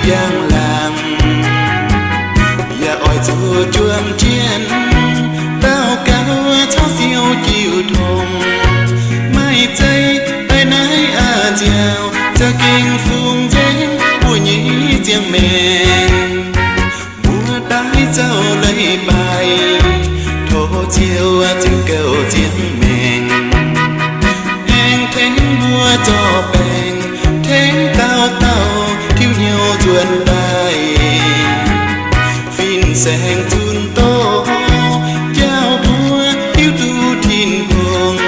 njang-laangc, yaac oix zuqc juang jienv daux gaux caux siou jiu tong. Maiv zeiz daaih naaiv a'nziaauc za'gengh fungx nzengc mbuo nyei ziangh maengc. Mbuo daaih zauh leiz-baaix, tov Ziouv ziux gouv ziangh maengc, aengx tengx mbuo zorqv baengc, tengx dauh dauh tiuv hnyouv nzuonx daaih. Fin-saeng zunc doqv jauv mbuo hiuv duqv Tin-Hungh,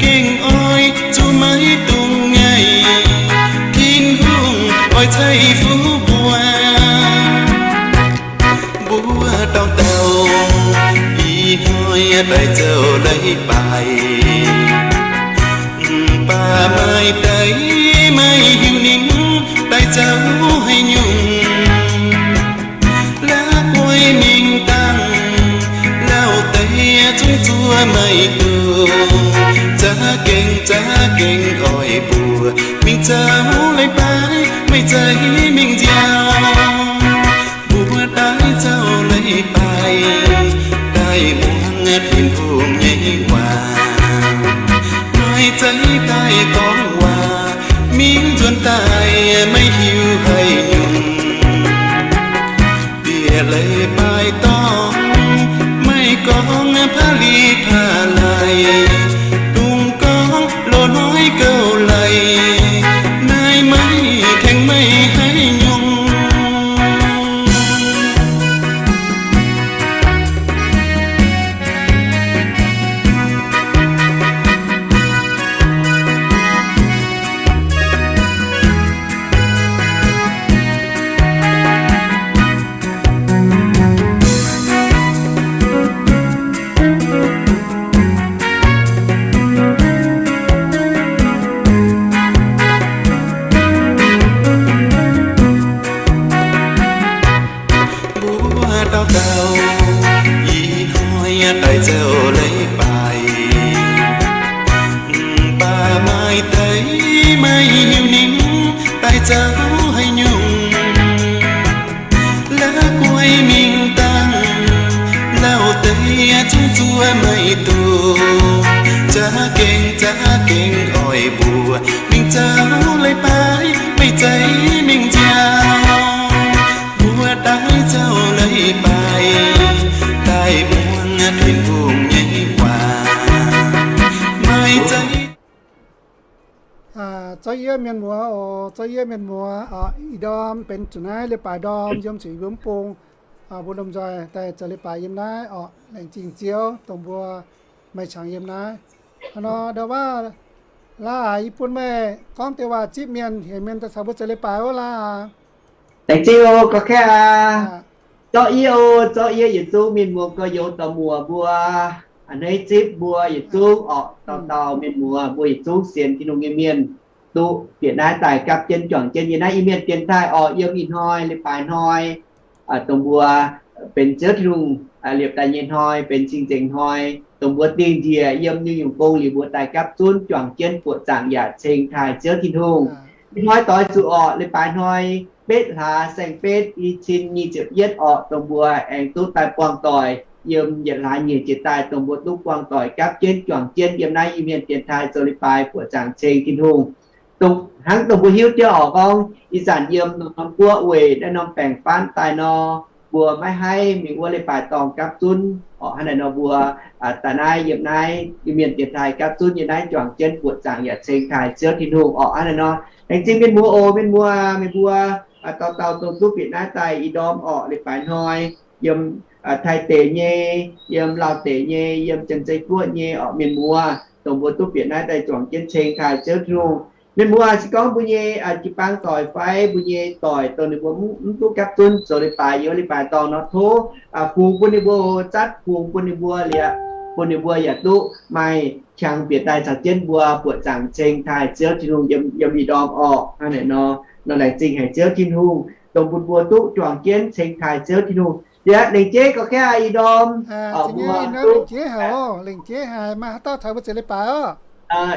gengh oix zuqc maiv dungx ngaih. Tin-Hungh oix ceix fuqv mbuo. Mbuo dauh dauh ih hnoi daaih zouv leiz-baaix, mv baac maaih deix maiv hiuv ninh daaih zouv haaix nyungc. La'guaih mingh dangh lauh deix zungv zuov meih duqv, za'gengh za'gengh oix mbuo mingh zouv leiz-baaix, maiv zeiz mingh nziaauc. Mbuo daaih zouv leiz-baaix, daaih muangx Tin-Hungh nyei waac, maiv zeiz daaih gorngv waac mingh nzuonx daaih maiv hiuv haaix nyungc. Bieqc leiz-baaix dorngx maiv gorngv paav li paav lai, dungx gorngv loz-hnoi gouv leiz, naaiv maiv tengx meih haaix nyungc. Mbuo dauh dauh ih hnoi daaih zouv leiz-baaix, mv baac maaih deix maiv hiuv ninh daaih zouv haaix nyungc. La'guaih mingh dangh lauh deix zungv zuov meih duqv, za'gengh za'gengh oix mbuo mingh zouv leiz-baaix, maiv zeiz mingh nziaauc. Mbuo daaih zouv leiz-baaix, daaih muangx Tin-Hungh nyei waac, maiv zeiz. Zorqv yie mienh muoz oc, zorqv yie mienh muoz oc. Ih ndorm benx zuqc naaiv leiz-baaix ndorm yiem zuqc yie mbuo mv bung, mbuo lomh nzoih daaih zoux leiz-baaix yiem naaiv oc. Laengz zingh Ziouv dongh mbuo maaih qangx yiem naaiv. Hnangv nor ndau waav laaix, yie bun meih gorngv deix waac zipv mienh, heuc mienh daaih caux mbuo zoux leiz-baaix wuov laaix. Laengz zingh oc, gorqv-kaeqv aac. Zorqv yie oc, zorqv yie yietc zungv mienh muoz gorx-youz dorc-muoc mbuo, a'hneiv zipv mbuo yietc zungv orqc, dauh dauh mienh muoz mbuo yietc zungv sienx Tin-Hungh nyei mienh, duqv bieqc naaiv daaih gapv jienv juangc jienv yiem naaiv Iu-Mienh dienx taaih orqc. Yiem ih hnoi leiz-baaix hnoi, dongh mbuo benx Ziouv Tin-Hungh liepc daaih nyei hnoi, benx cing-nzengc hnoi, dongh mbuo dingh njiec yiem nyungc-nyungc gong liuz mbuo daaih gapv zunv juangc jienv buoqc zaangc yaac ceng taaih Ziouv Tin-Hungh. Ih hnoi doix zuqc orqc, leiz-baaix hnoi betv hlaax saeng-betv i cin nyic ziepc yietv orqc, dongh mbuo aengx duqv daaih buangh doic yiem yietc hlaax nyeic jiex daaih, dongh mbuo duqv buangh doic gapv jienv juangc jienv yiem naaiv Iu-Mienh dienx taaih zoux leiz-baaix buoqc zaangc ceng Tin-Hungh. Dongh hnangv dongh mbuo hiuv jienv orqc gorngv ih zanc yiem norm norm guoqv weic naaiv norm baengc faanv daaih nor, mbuo maiv haih mingh wuov leiz-baaix dorngh gapv zunv orqc. Hnangv naaiv nor mbuo daaih naaiv yiem naaiv Iu-Mienh dienx taaih gapv zunv yiem naaiv juangc jienv buoqc zaangc yaac ceng taaih Ziouv Tin-Hungh orqc. Hnangv naaiv nor, laengz zingh mienh muoz oc, mienh muoz, mienh mbuo dauh dauh dongh duqv bieqc naaiv daaih ih ndorm orqc, leiz-baaix hnoi, yiem Taiv deic nyei, yiem Laauv deic nyei, yiem Janx-Zei guoqv nyei orqc, mienh muoz dongh mbuo duqv bieqc naaiv daaih juangc jienv ceng taaih Ziouv Tin-Hungh. Mienh muoz, se gorngv mbuo nyei jiu-baang doic fai mbuo nyei doic dongh ninh mbuo mv duqv gapv zunv zoux leiz-baaix yiem wuov leiz-baaix dorngh nor, tov fungx bun ninh mbuo, zatv fungx bun ninh mbuo liuz, bun ninh mbuo yaac duqv maaih qangx bieqc daaih caux jienv mbuo buoqc zaangc ceng taaih Ziouv Tin-Hungh yiem ih ndorm orqc. Hnangv naaiv nor, nor laengz zingh haic Ziouv Tin-Hungh dongh bun mbuo duqv juangc jienv ceng taaih Ziouv Tin-Hungh. Yaac lengc jeiv gorqv-kaeqv ih ndorm orqc, mbuo duqv lengc jeiv haic, lengc jeiv haic, maaih haaix dauh caux mbuo zoux leiz-baaix oc?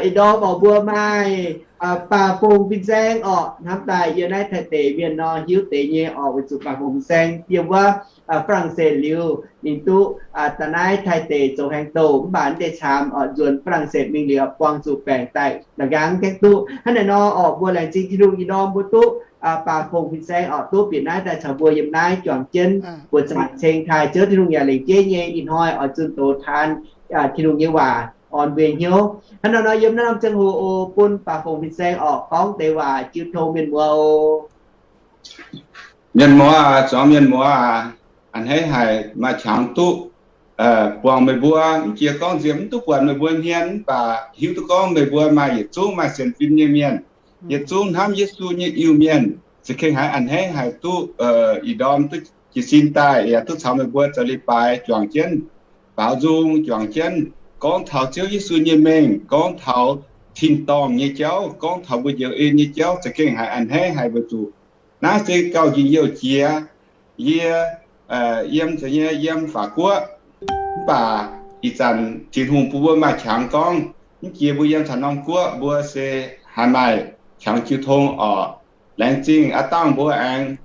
Ih ndorm orqc mbuo maaih Baac Fongc fin-saeng orqc, hnamv daaih yiem naaiv Taiv deic mienh nor hiuv deix nyei orqc, weic zuqc Baac Fongc fin-saeng yiem wuov Faa^lang^setv liuz, ninh duqv daaih naaiv Taiv deic zoux haengx douh, mv baac mv deix caamx orqc, nzuonx Faa^lang^setv mingh liuz buang zuqc baengc daaih la'nqaang gaengh duqv. Hnangv naaic nor orqc, mbuo laengz zingh Tin-Hungh ih ndorm mbuo duqv Baac Fongc fin-saeng orqc, duqv bieqc naaiv daaih caux mbuo yiem naaiv juangc jienv buoqc zaangc ceng taaih Ziouv Tin-Hungh yaac lengc jeiv nyei ih hnoi oix zunh doz taan Tin-Hungh nyei waac orn mbuo hnyouv. Hnangv naaiv nor yiem naaiv norm ziangh hoc oc, bun Baac Fongc fin-saeng orqc gorngv deix waac jiu tong mienh muoz oc. Mienh muoz, zuangx mienh muoz aac, a'hneiv haic maaih qangx duqv buangh meih mbuo. Mv jiex gorngv nziex mv duqv buatc meih mbuo hmien, mv baac hiuv duqv gorngv meih mbuo maaih yietc zungv maaih sienx fim nyei mienh, yietc zungv hnamv Yesu nyei Iu-Mienh, za'gengh haiz a'hneiv haic duqv ih ndorm duqv jiez sin daaih yaac duqv caux meih mbuo za'gengh leiz-baaix juangc jienv baaux nzung, juangc jienv gorngv taux Ziouv Yesu nyei mengh, gorngv taux tin-dorngh nyei jauv, gorngv taux mbuo njoux en nyei jauv, za'gengh haiz a'hneiv haic weic zuqc naaiv se gauh njien-youh jiex. Yie yiem, yiem Faatv Guoqv, mv baac ih zanc Tin-Hungh bun mbuo maaih qangx gorngv, mv jiex mbuo yiem taux norm guoqv mbuo se haiz maaih qangx jiu tong orqc. Laengz zingh aav dangh mbuo aengx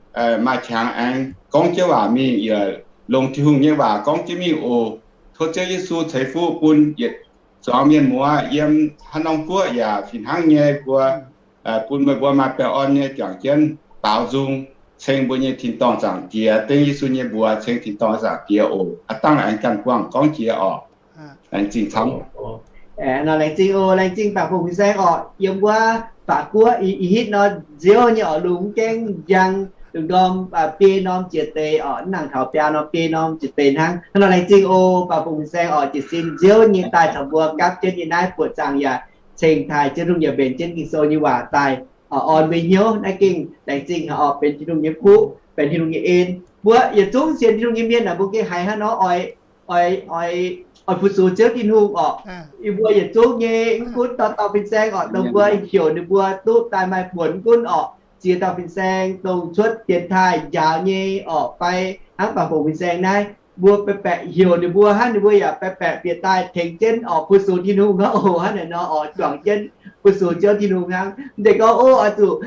maaih qangx aengx gorngv jienv waac mingh, yaac longc Tin-Hungh nyei waac gorngv jienv mingh oc. Tov Ziouv Yesu ceix fuqv bun yietc zuangx mienh muoz yiem haaix norm guoqv yaac fih hnangv nyei mbuo bun meih mbuo maaih baengh orn nyei juangc jienv baaux nzung, ceng mbuo nyei tin-dorngh Zaangc Diex, dengv Yesu nyei mbuox ceng tin-dorngh Zaangc Diex oc. Aav dangh aengx ganh buangh gorngv jiex orqc. Laengz zingh camv. Nor laengz zingh oc, laengz zingh Baac Fongc fin-saeng orqc, yiem wuov Faatv Guoqv ih hitv nor nziouv nyei orqc, lungh mv gaengv njang, lungh ndorm biei norm jiex deix orqc, mv nangc taux biaa norm biei norm jiex deix hnangv. Hnangv nor laengz zingh oc, Baac Fongc fin-saeng orqc, jiez sin nziouv nyei daaih caux mbuo gapv jienv nyei naaiv buoqc zaangc yaac ceng taaih Ziouv Tin-Hungh yaac mbenc jienv Ging-Sou nyei waac daaih orn mbuo hnyouv. Naaiv gengh laengz zingh orqc, benx Tin-Hungh nyei fuqv, benx Tin-Hungh nyei en. Mbuo yietc zungv sienx Tin-Hungh nyei mienh aah, mbuo gengh haiz hnangv nor oix, oix, oix fu-sux Ziouv Tin-Hungh orqc. Yie mbuo yietc zungv nyei, mv gunv dauh dauh fin-saeng orqc, dongh mbuo heuc ninh mbuo duqv daaih maaih buonc mv gunv orqc, ziex dauh fin-saeng dongh cuotv dienx taaih njaaux nyei orqc, fai hnangv Baac Fongc fin-saeng naaiv, mbuo baeqc baeqc heuc ninh mbuo hnangv, ninh mbuo yaac baeqc baeqc bieqc daaih tengx jienv orqc fu-sux Tin-Hungh hnangv oc. Hnangv naaic nor orqc, juangc jienv fu-sux Ziouv Tin-Hungh hnangv. Mv deix gorngv, ov, oix zuqc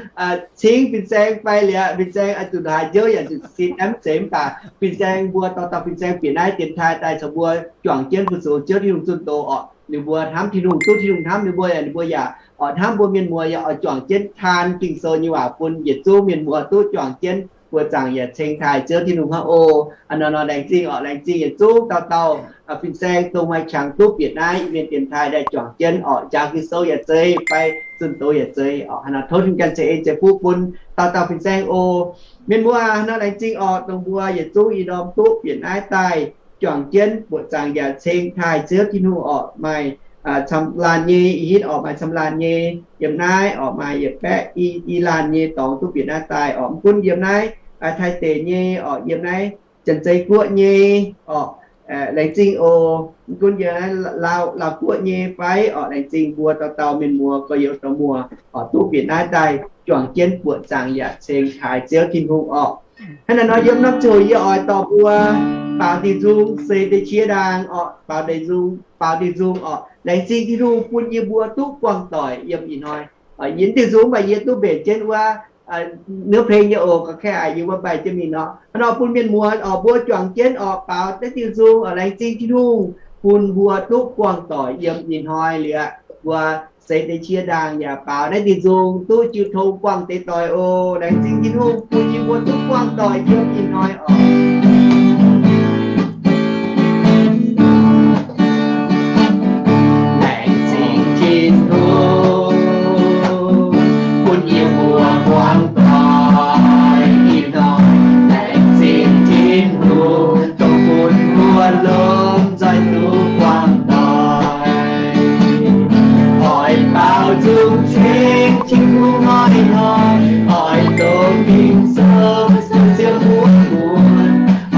cingv fin-saeng fai liuz fin-saeng oix zuqc haaix nziouv yaac zuqc sin mv zeiz, mv baac fin-saeng mbuo dauh dauh fin-saeng bieqc naaiv dienx taaih daaih caux mbuo juangc jienv fu-sux Ziouv Tin-Hungh zunh doz orqc. Ninh mbuo hnamv Tin-Hungh, duqv Tin-Hungh hnamv ninh mbuo, ninh mbuo yaac orqc hnamv mbuo mienh muoz, yaac oix juangc jienv taan Ging-Sou nyei waac bun yietc zungv mienh muoz duqv juangc jienv buoqc zaangc yaac ceng taaih Ziouv Tin-Hungh hnangv oc. Aa, nor nor laengz zingh orqc, laengz zingh yietc zungv dauh dauh fin-saeng dongh maaih qangx duqv bieqc naaiv Iu-Mienh dienx taaih daaih juangc jienv orqc, njaaux Ging-Sou yaac zeiz fai zunh doz yaac zeiz orqc. Hnangv nor tov Tin-Hungh ganh ceix en ceix fuqv bun dauh dauh fin-saeng oc. Mienh muoz, hnangv nor laengz zingh orqc, dongh mbuo yietc zungv ih ndorm duqv bieqc naaiv daaih juangc jienv buoqc zaangc yaac ceng taaih Ziouv Tin-Hungh orqc, maaih camv laanh nyei, ih hitv orqc maaih camv laanh nyei, yiem naaiv orqc maaih yietc baeqv i laanh nyei dorngx duqv bieqc naaiv daaih orqc. Mv gunv yiem naaiv Taiv deic nyei orqc, yiem naaiv Janx-Zei Guoqv nyei orqc, laengz zingh oc. Mv gunv yiem naaiv Laauv Guoqv nyei fai orqc, laengz zingh mbuo dauh dauh mienh muoz, gorx-youz dorh-muoz orqc, duqv bieqc naaiv daaih juangc jienv buoqc zaangc yaac ceng taaih Ziouv Tin-Hungh orqc. Hnangv naaiv nor yiem norm ziangh hoc yie oix dorh mbuo baaux diuh nzung seix deix qiex ndaangc orqc, baaux diuh nzung, baaux diuh nzung orqc, laengz zingh Tin-Hungh bun yie mbuo duqv buangh doic yiem ih hnoi. Yie diuh nzung mv baac yie duqv mbenc jienv wuov เนื้อเพลง nyei oc, ga'kaeqv aac yie wuov mbaih jienv mingh nor. Hnangv nor bun mienh muoz orqc, mbuo juangc jienv orqc, baaux naaiv diuh nzung orqc, laengz zingh Tin-Hungh bun mbuo duqv buangh doic yiem ih hnoi liuz, mbuo seix deix qiex ndaangc yaac baaux naaiv diuh nzung duqv jiu tong buangh deix doic oc. Laengz zingh Tin-Hungh bun yie mbuo duqv buangh doic yiem ih hnoi orqc. Laengz zingh Tin-Hungh bun yie mbuo buangh doic ih hnoi. Laengz zingh Tin-Hungh dongh bun mbuo lomh nzoih duqv buangh doic. Oix baaux nzung ceng Tin-Hungh hnoi-hnoi, oix doqc Ging-Sou, Ziouv nyei muoz-muonz.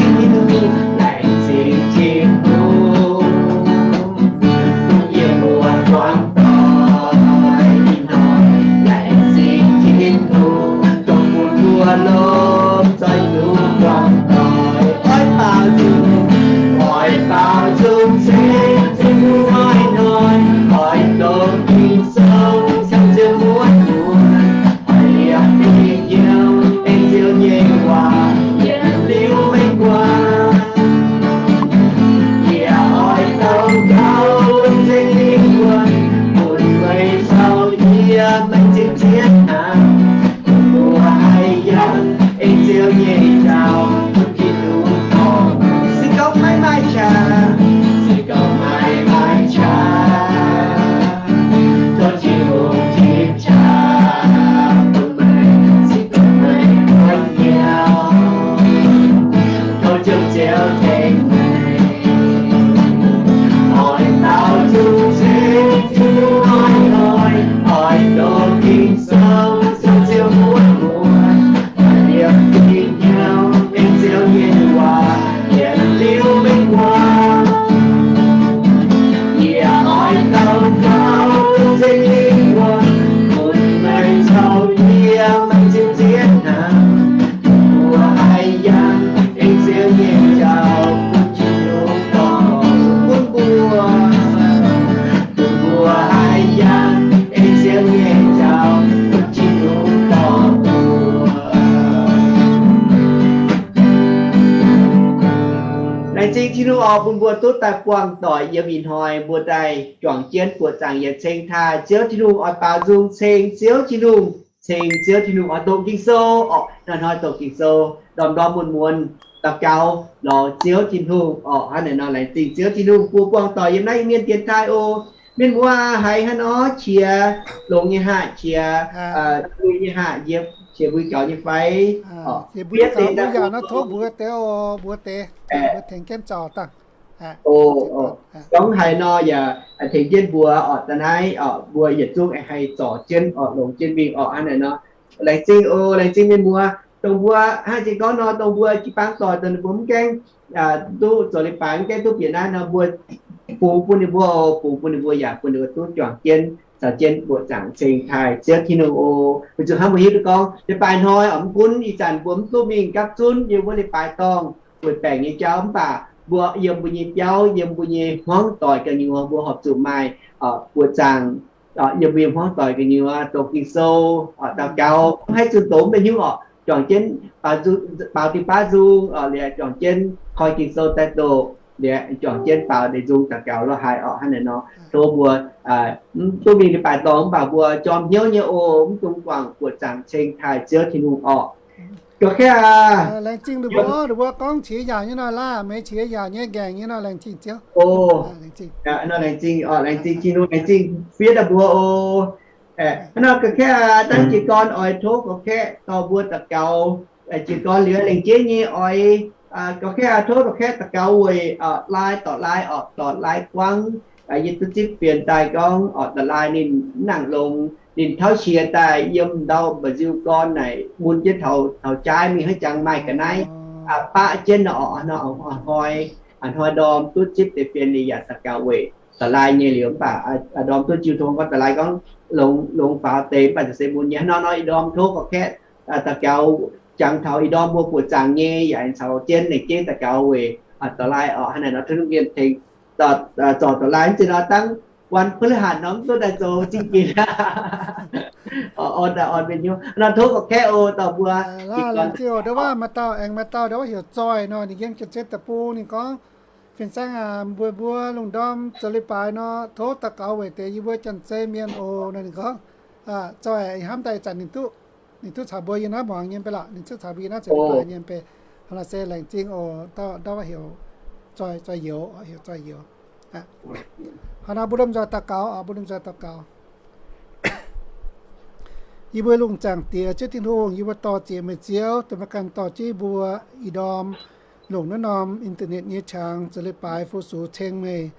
Laengz zingh Tin-Hungh, bun yie mbuo buangh doic ih hnoi. Laengz zingh Tin-Hungh, dongh bun mbuo lomh nzoih duqv buangh doic. Oix baaux nzung, oix baaux nzung ceng Tin-Hungh ih hnoi, oix doqc Ging-Sou caux Ziouv muonh muonh. Oix liemh fingx hnyouv aengx Ziouv nyei waac, yietc liuz meih guangc. Yie oix daux gaux, Singx Lingh wuonh, bun meih caux yie maiv zipv zieqv hnaangx. Mbuo haih yangh aengx Ziouv nyei njaaux, bun Giduc dorh. Se gorngv maiv maaih qaqv, se gorngv maiv maaih qaqv, tov Tin-Hungh zipv qaqv bun meih. Se gorngv meih oix hnyouv, tov Ziouv Ziouv tengx meih. Oix baaux nzung ceng Tin-Hungh ih hnoi, oix doqc Ging-Sou caux Ziouv muonh muonh. Oix liemh fingx hnyouv aengx Ziouv nyei waac, yietc liuz meih guangc. Yie oix daux gaux, Singx Lingh wuonh, bun meih caux yie maiv zipv zieqv hnaangx. Mbuo haih yangh aengx Ziouv nyei njaaux, bun Giduc dorh. Bun mbuo, bun mbuo haih yangh aengx Ziouv nyei njaaux, bun Giduc dorh mbuo. Laengz zingh Tin-Hungh oc, bun mbuo duqv daaih buangh doic yiem ih hnoi mbuo daaih juangc jienv buoqc zaangc yietc ceng taaih Ziouv Tin-Hungh. Oix baaux nzung ceng Ziouv Tin-Hungh, ceng Ziouv Tin-Hungh. Oix doqc Ging-Sou oc, hnoi-hnoi doqc Ging-Sou, ndorm-ndorm muonz-muonz daux gaux lorz Ziouv Tin-Hungh oc. Hnangv naaic nor laengz zingh Ziouv Tin-Hungh bun mbuo buangh doic yiem naaiv Iu-Mienh dienx taaih oc. Mienh muoz haiz hnangv nor qiex longx nyei haav, qiex mbui nyei haav, yie qiex mbui gaux nyei fai? Fiev deix daaih bun mbuo tengx jienv zaux dangh. Gorngv haiz nor yaac tengx jienv mbuox oc, da'naaiv oc, mbuo yietc zungv haih zorc jienv oc, longx jienv mingh oc. Hnangv naaic nor, laengz zingh oc, laengz zingh mienh muoz, dongh mbuo hnangv jiex gorngv nor, dongh mbuo jiu-baang doic dongh ninh mbuo mv gaengh duqv zoux leiz-baaix, mv gaengh duqv bieqc naaiv nor, mbuo bungx bun ninh mbuo oc, bungx bun ninh mbuo yaac bun ninh mbuo duqv juangc jienv caux jienv buoqc zaangc ceng taaih Ziouv Tin-Hungh oc. Weic zuqc hnangv mbuo hiuv duqv gorngv leiz-baaix hnoi oc, mv gunv ih zanc mbuo mv duqv mingh gapv zunv yiem wuov leiz-baaix dorngh weic baengc nyei jauv, mv baac mbuo yiem mbuo nyei biauv, yiem mbuo nyei hmuangv doic gu'nyuoz mbuo horpc zuqc maaih buoqc zaangc yiem mbuo nyei hmuangv doic gu'nyuoz doqc Ging-Sou, daux gaux, mv haih zunh doz mv bei hnyouv oc, juangc jienv baaux diuh baav nzung oc, liuz juangc jienv koi Ging-Sou daaih doqc, liuz juangc jienv baaux deix nzung daux gaux lorz haaix oc. Hnangv naaic nor tov mbuo mv duqv mingh leiz-baaix dorngh mv baac mbuo jorm hnyouv nyei oc, mv dungx guangc buoqc zaangc ceng taaih Ziouv Tin-Hungh oc. Ga'katv aqv. Laengz zingh ninh mbuo, ninh mbuo gorngv qiex yaauc nyei nor, laav meix qiex yaauc nyei, nqaengc nyei nor, laengz zingh Ziouv. Nor laengz zingh oc, laengz zingh Tin-Hungh, laengz zingh fiev daaih mbuo oc. Hnangv nor ga'katv aqv, dangh jiez gorn oix tov ga'katv dorh mbuo daux gaux. Jiez gorn liuz lengc jeiv nyei oix, ga'katv aqv, tov ga'katv daux gaux weic Lai, dorc Lai oc, dorc Lai Guangv. Yie duqv zipv fienx daaih gorngv oc, dorc Lai ninh mv nangc longx, ninh tauv qiex daaih yiem ndau mba'nziu gorn naaic mun jienv taux jaaiv mingh hnangv jangx maaih ga'naaiv baqv jienv nor oc. Hnoi ndorm duqv zipv deix fienx ninh yaac daux gaux weic dorc Lai nyei liuz, mv baac ndorm duqv jiu tong gorngv dorc Lai gorngv longx faaux deix, mv baac se mun nyei. Hnangv nor ih ndorm tov ga'katv daux gaux jangx taux ih ndorm mbuo buoqc zaangc nyei yaac caux jienv lengc jeiv daux gaux weic dorc Lai oc. Hnangv naaic nor tov mienh tengx zorc dorc Lai. Mv zeiz nor dangh วันพฤหัส nor mv duqv daaih zoux zingh ginx. Orn daaih orn mienh hnyouv nor tov ga'katv oc, dorh mbuo. Laengz zingh oc. Ndau wuov maaih dauh aengx maaih dauh ndau wuov heuc Zoih nor, ninh yiem Janx-Zei deic-bung. Ninh gorngv, Fin-saeng aac, mbuo mbuo lungh ndorm zoux leiz-baaix nor tov daux gaux weic deix yie mbuo Janx-Zei mienh oc. Nor ninh gorngv, Zoih ih hnamv daaih ih zanc ninh duqv, ninh duqv caux mbuo yiem naaiv muangx nyei mv bei lorqc, ninh duqv caux mbuo yiem naaiv zoux leiz-baaix nyei mv bei. Hnangv nor se laengz zingh oc. Ndau wuov heuc Zoih, Zoih Youz, heuc Zoih Youz. Hnangv nor mbuo lomh nzoih daux gaux oc, mbuo lomh nzoih daux gaux. Yie mbuo lungh zaangc Diex, Ziouv Tin-Hungh, yie mbuo dor-ziec meih Ziouv, dongh meih ganh dorh jienv yie mbuo ih ndorm longc naaiv norm internet nyei qangx zoux leiz-baaix fu-sux ceng meih.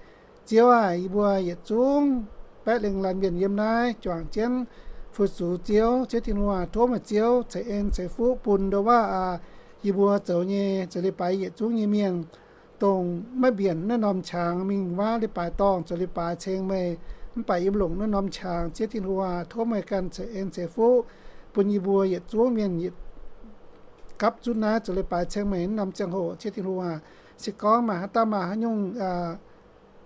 Ziouv aac, yie mbuo yietc zungv baeqv lengh laanh mienh yiem naaiv juangc jienv fu-sux Ziouv. Ziouv Tin-Hungh aac, tov meih Ziouv ceix en ceix fuqv bun ndau wuov aac, yie mbuo zoux nyei, zoux leiz-baaix yietc zungv nyei mienh, dongh maiv mbienc naaiv norm qangx mingh waav leiz-baaix dorngh zoux leiz-baaix ceng meih, mv baac yie mbuo longc naaiv norm qangx, Ziouv Tin-Hungh, tov meih ganh ceix en ceix fuqv bun yie mbuo yietc zungv mienh gapv zunv naaiv zoux leiz-baaix ceng meih naaiv norm ziangh hoc, Ziouv Tin-Hungh aac. Se gorngv maaih haaix dauh maaih haaix nyungc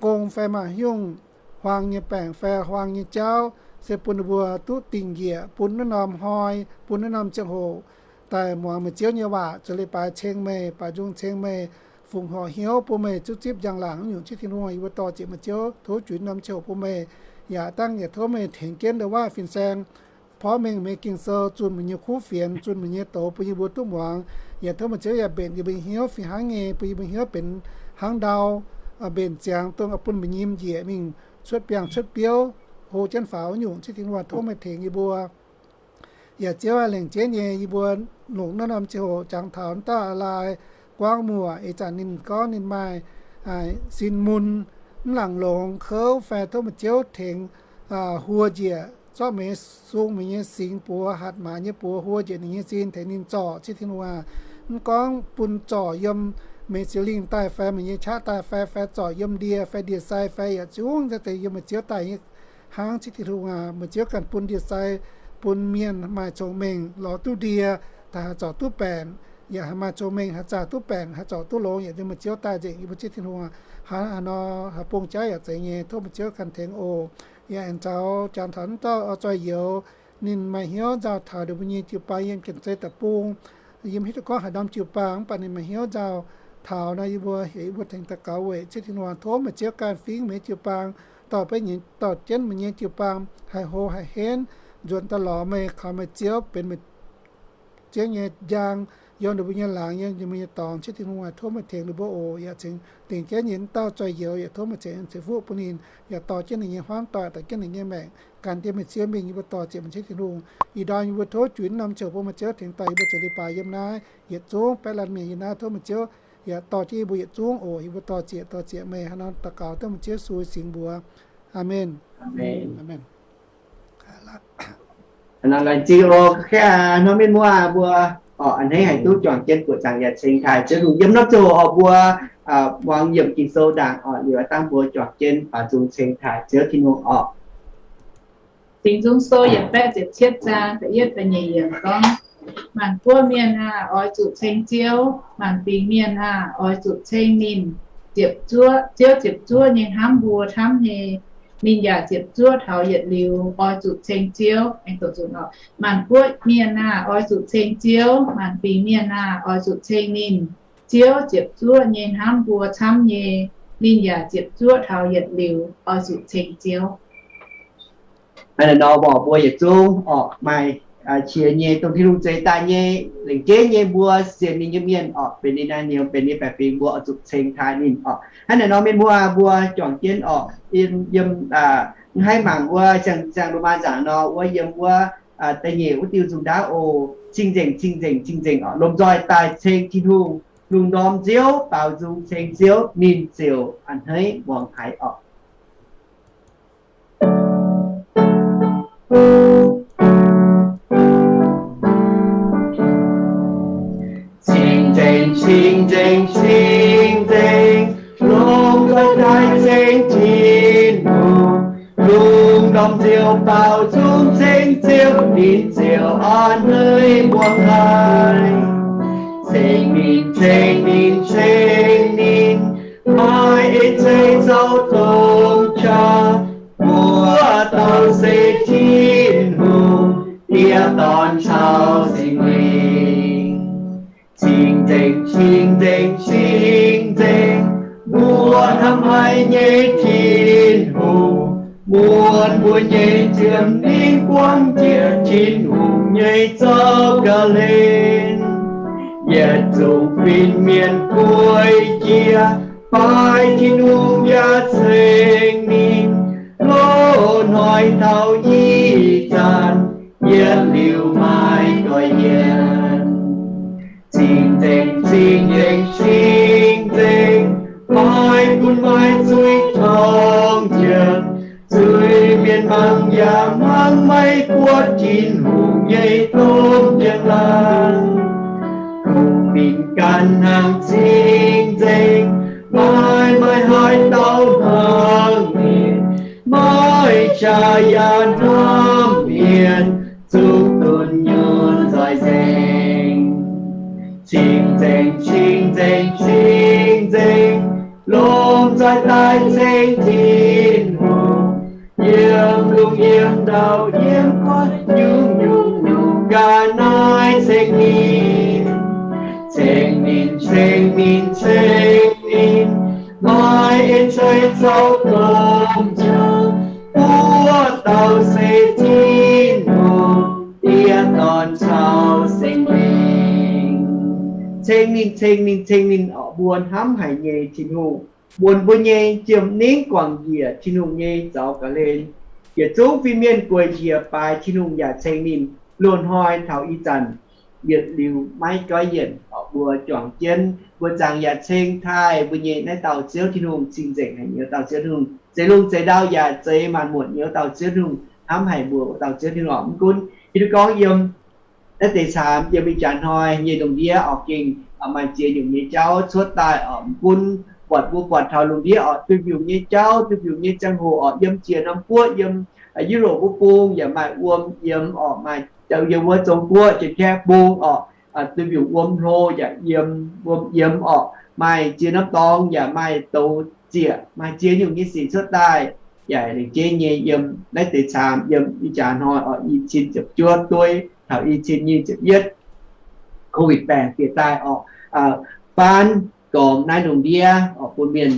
gong fai maaih haaix nyungc huaang nyei baengc fai huaang nyei jauv, se bun ninh mbuo duqv dingh njiec bun naaiv norm hnoi, bun naaiv norm ziangh hoc daaih muangx meih Ziouv nyei waac, zoux leiz-baaix ceng meih, baaux nzung ceng meih, fungc horc hnyouv bun meih zungv zipv njang-laangc nyungc, Ziouv Tin-Hungh. Yie mbuo dor-ziec meih Ziouv, tov juix norm ziangh hoc bun meih, yaac dangh yaac tov meih tengx jienv ndau waav fin-saeng porv mengh meih Ging-Sou, zunh meih nyei kuv fienx, zunh meih nyei doz bun yie mbuo duqv muangx. Yaac tov meih Ziouv yaac mbenc yie mbuo nyei hnyouv fih hnangv nyei, bun yie mbuo hnyouv benx hnangv ndau, mbenc ziangx dongh bun mbu'nyim njiec mingh cuotv biangh cuotv biouv, hlo jienv faaux nyungc, Ziouv Tin-Hungh, tov meih tengx yie mbuo. Yaac Ziouv aac, lengc jeiv nyei yie mbuo longc naaiv norm ziangh hoc jangx taux naaiv dauh a'laaix guangv muoc, ih zanc ninh gorngv ninh maaih sin mun, mv laangc longx kouv fai, tov meih Ziouv tengx huo njiec, zorqv meih sung meih nyei singx buoz, hatc maaz nyei buoz huo njiec ninh nyei sin tengx ninh zorc, Ziouv Tin-Hungh aac. Mv gorngv bun zorc yiem meih siou lingh daaih fai meih nyei qaqv daaih fai, fai zorc yiem ndie fai ndie-sai fai yaac zungv deix yiem meih Ziouv daaih nyei hnangv, Ziouv Tin-Hungh aac. Meih Ziouv ganh bun ndie-sai, bun mienh maaih cong-mengh lorz duqv ndie, daaih haih zorc duqv baengc, yaac haih maaih cong-mengh haih zaah duqv baengc, haih zorc duqv longx, yaac yiem meih Ziouv daaih nzengc. Yie mbuo Ziouv Tin-Hungh aac, hnangv haaix nor haih bung jaav yaac zeiz nyei, tov meih Ziouv ganh tengx oc. Yaac aengx caux jangx taux naaiv dauh oix zoih youz, ninh maaih hnyouv nzauh taux ninh mbuo nyei jiu-baang yiem Janx-Zei Deic-Bung. Yie mv hiuv duqv gorngv haaix norm jiu-baang, mv baac ninh maaih hnyouv nzauh taux nor, yie mbuo heuc yie mbuo tengx daux gaux weic, Ziouv Tin-Hungh, tov meih Ziouv ganh fingx meih nyei jiu-baang, dorh beiv nyei, dorh jienv meih nyei jiu-baang haih hlo haih henv, nzuonx daaih lorz meih, kaux meih Ziouv benx meih Ziouv nyei njang, yiem ninh mbuo nyei laangz, yiem ninh mbuo nyei dorngx. Ziouv Tin-Hungh aac, tov meih tengx ninh mbuo oc. Yaac cingx dingc jienv nyei naaiv dauh zoih youz, yaac tov meih ceix en ceix fuqv bun ninh, yaac dorh jienv ninh nyei hmuangv doic, dorh jienv ninh nyei maengc, gan jienv meih Ziouv mingh. Yie mbuo dor-ziec meih Ziouv Tin-Hungh. Ih ndorm yie mbuo tov juix naaiv norm ziouc bun meih Ziouv tengx daaih yie mbuo zoux leiz-baaix yiem naaiv, yietc zungv baeqv laanh mienh yiem naaiv, tov meih Ziouv yaac dorh jienv yie mbuo yietc zungv oc. Yie mbuo dor-ziec, dor-ziec meih, hnangv nor daux gaux dengv meih Ziouv Yesu singx mbuox. Aamen. Aamen. Aamen. Laengz zingh oc, kaav hnoi mienh muoz mbuo, orqc, a'hneiv haiz duqv juangc jienv buoqc zaangc yaac ceng taaih Ziouv Tin-Hungh yiem norm ziouc orqc mbuo, muangx yiemc Ging-Sou ndaangc orqc, liuz dangh mbuo juangc jienv baaux nzung ceng taaih Ziouv Tin-Hungh orqc. Singx Nzung Sou yietc baeqv ziepc cietv zaang da'yietv da'nyeic yiemc gorngv, Maanc guoqv mienh aah! Oix zuqc ceng Ziouv. Maanc fingx mienh aah! Oix zuqc ceng ninh. Ziepc zuoqv, Ziouv ziepc zuoqv nyei hnamv mbuo camv nyei. Ninh yaac ziepc zuoqv taux yietc liuz. Oix zuqc ceng Ziouv. Maanc guoqv mienh aah! Oix zuqc ceng Ziouv. Maanc fingx mienh aah! Oix zuqc ceng ninh. Ziouv ziepc zuoqv nyei hnamv mbuo camv nyei. Ninh yaac ziepc zuoqv taux yietc liuz. Oix zuqc ceng Ziouv. Hnangv naaiv nor, mbuo yietc zungv orqc maaih qiex nyei dongh Tin-Hungh zeix daaih nyei lengc jeiv nyei mbuo sienx ninh nyei mienh orqc, benx ninh naaiv nyouz, benx ninh baeqc fingx, mbuo oix zuqc ceng taaih ninh orqc. Hnangv naaiv nor, mienh muoz mbuo juangc jienv orqc, yiem, yiem, a'hneiv mangc wuov siang-, siang-lu maa nzaangc nor, wuov yiem wuov da'nyeic wuov diuh nzung ndaauv oc. Cing-nzengc, cing-nzengc, cing-nzengc orqc, lomh nzoih daaih ceng Tin-Hungh, lungh ndorm Ziouv, baaux nzung ceng Ziouv, ninh ziouc a'hneiv muangx haiz orqc. Cing-nzengc, cing-nzengc, cing-nzengc, lomh nzoih daaih ceng Tin-Hungh, lungh ndorm Ziouv, baaux nzung ceng Ziouv, ninh ziouc a'hneiv muangx haiz. Ceng ninh, ceng ninh, ceng ninh, maaih ei ceix zaux dongh qaqv, mbuo dauh se Tin-Hungh, Diex, Dorn caux Singx Lingh. Cing-nzengc, cing-nzengc, cing-nzengc, mbuo hnamv haic nyei Tin-Hungh, muonz mbuo nyei ziepc ningv buangv jiex Tin-Hungh nyei zaux ga'hlen. Yietc zungv fin-mienh guei jiex, baaix Tin-Hungh yaac ceng ninh, loz-hnoi taux ih zanc, yietc liuz maiv goiv yienx. Cing-nzengc, cing-nzengc, cing-nzengc, maaih bun maaih zuiz torngv njiec, zuiz-mienh mangc yaac mangc maiv buatc Tin-Hungh nyei domh njang-laangc. Kungx Ganh hnangv cing-nzengc, maiv maaih haaix dauh hnangv ninh, maiv qaqv yaac hnamv mienh, zungv dunh yunh nzoih nzengc. Cing-nzengc, cing-nzengc, cing-nzengc, lomh nzoih daaih ceng Tin-Hungh, yiem lungh yiem ndau yiem guanh nyungc-nyungc ga'naaiv ceng ninh. Ceng ninh, ceng ninh, ceng ninh, maaih en ceix caux domh jauv, buov dauh se Tin-Hungh, Diex, Dorn caux Singx Lingh. Ceng ninh, ceng ninh, ceng ninh, mbuo hnamv haic nyei Tin-Hungh, mbuox mbuo nyei jiem ningv guangc njiec Tin-Hungh nyei zaux ga'hlen. Yietc zungv fin-mienh gueic njiec baaix Tin-Hungh yaac ceng ninh. Loz-hnoi taux ih zanc, yietc liuz maiv goiv yienc, mbuo juangc jienv mbuo zaangc yaac ceng taaih mbuo nyei naaiv dauh Ziouv Tin-Hungh, cing-nzengc haic nyei wuov dauh Ziouv Tin-Hungh, zeix lungh zeix ndau yaac zeix maanc muotc nyei wuov dauh Ziouv Tin-Hungh, hnamv haic mbuo wuov dauh Ziouv Tin-Hungh oc. Mv gunv hiuv duqv gorngv yiem naaiv deix caamx yiem ih jaax hnoi nyei lungh ndiev oc, gengh maaih ziex nyungc nyei jauv cuotv daaih oc. Mv gunv buatc mbuo buatc taux lungh ndiev oc, duih mbiungc nyei jauv, duih mbiungc nyei ziangh hoc oc, yiem jiex norm guoqv, yiem Europe wuov bung yaac maaih wuom yiem oc, maaih yiem wuov Zong-Guoqv, Janx-Kaeqv bung oc, duih mbiungc wuom hlo yaac yiem, wuom yiem oc, maaih ziex norm dorngx yaac maaih douz zieqc, maaih ziex nyungc nyei sic cuotv daaih, yaac lengc jeiv nyei yiem naaiv deix caamx yiem ih jaax hnoi oc, i cin ziepc juov dueiv taux i cin nyic ziepc yietv, COVID baengc bieqc daaih oc, faanv gormx naaiv lungh ndiev oc, bun mienh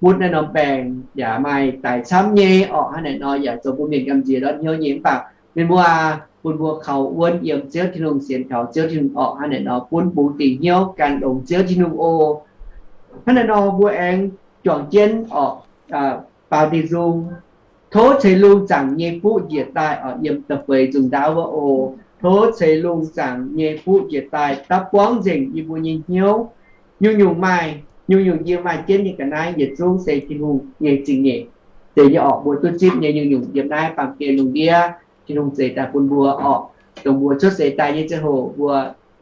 butv naaiv norm baengc yaac maaih daic camv nyei oc. Hnangv naaic nor yaac zoux bun mienh gamh nziex ndortv hnyouv nyei. Mv baac mienh muoz aac, bun mbuo kaux wuonv yiem Ziouv Tin-Hungh, sienx kaux Ziouv Tin-Hungh oc. Hnangv naaic nor bun bungx dingc hnyouv gan longx Ziouv Tin-Hungh oc. Hnangv naaic nor mbuo aengx juangc jienv oc, baaux dingc nzung, tov ceix lungh zaangc nyei fuqv njiec daaih oc, yiem da'feix nzung ndaauv wuov oc. Tov ceix lungh zaangc nyei fuqv njiec daaih dapv buangv nzengc yie mbuo nyei hnyouv. Nyungc-nyungc maaih, nyungc-nyungc yie maaih jienv nyei ga'naaiv yietc zungv se Tin-Hungh nyei zingh nyeic. Zeiz nyei oc, mbuo duqv zipv nyei nyungc-nyungc yiem naaiv baamh gen lungh ndiev Tin-Hungh zeix daaih bun mbuo oc. Dongh mbuo cuotv seix daaih nyei ziangh hoc mbuo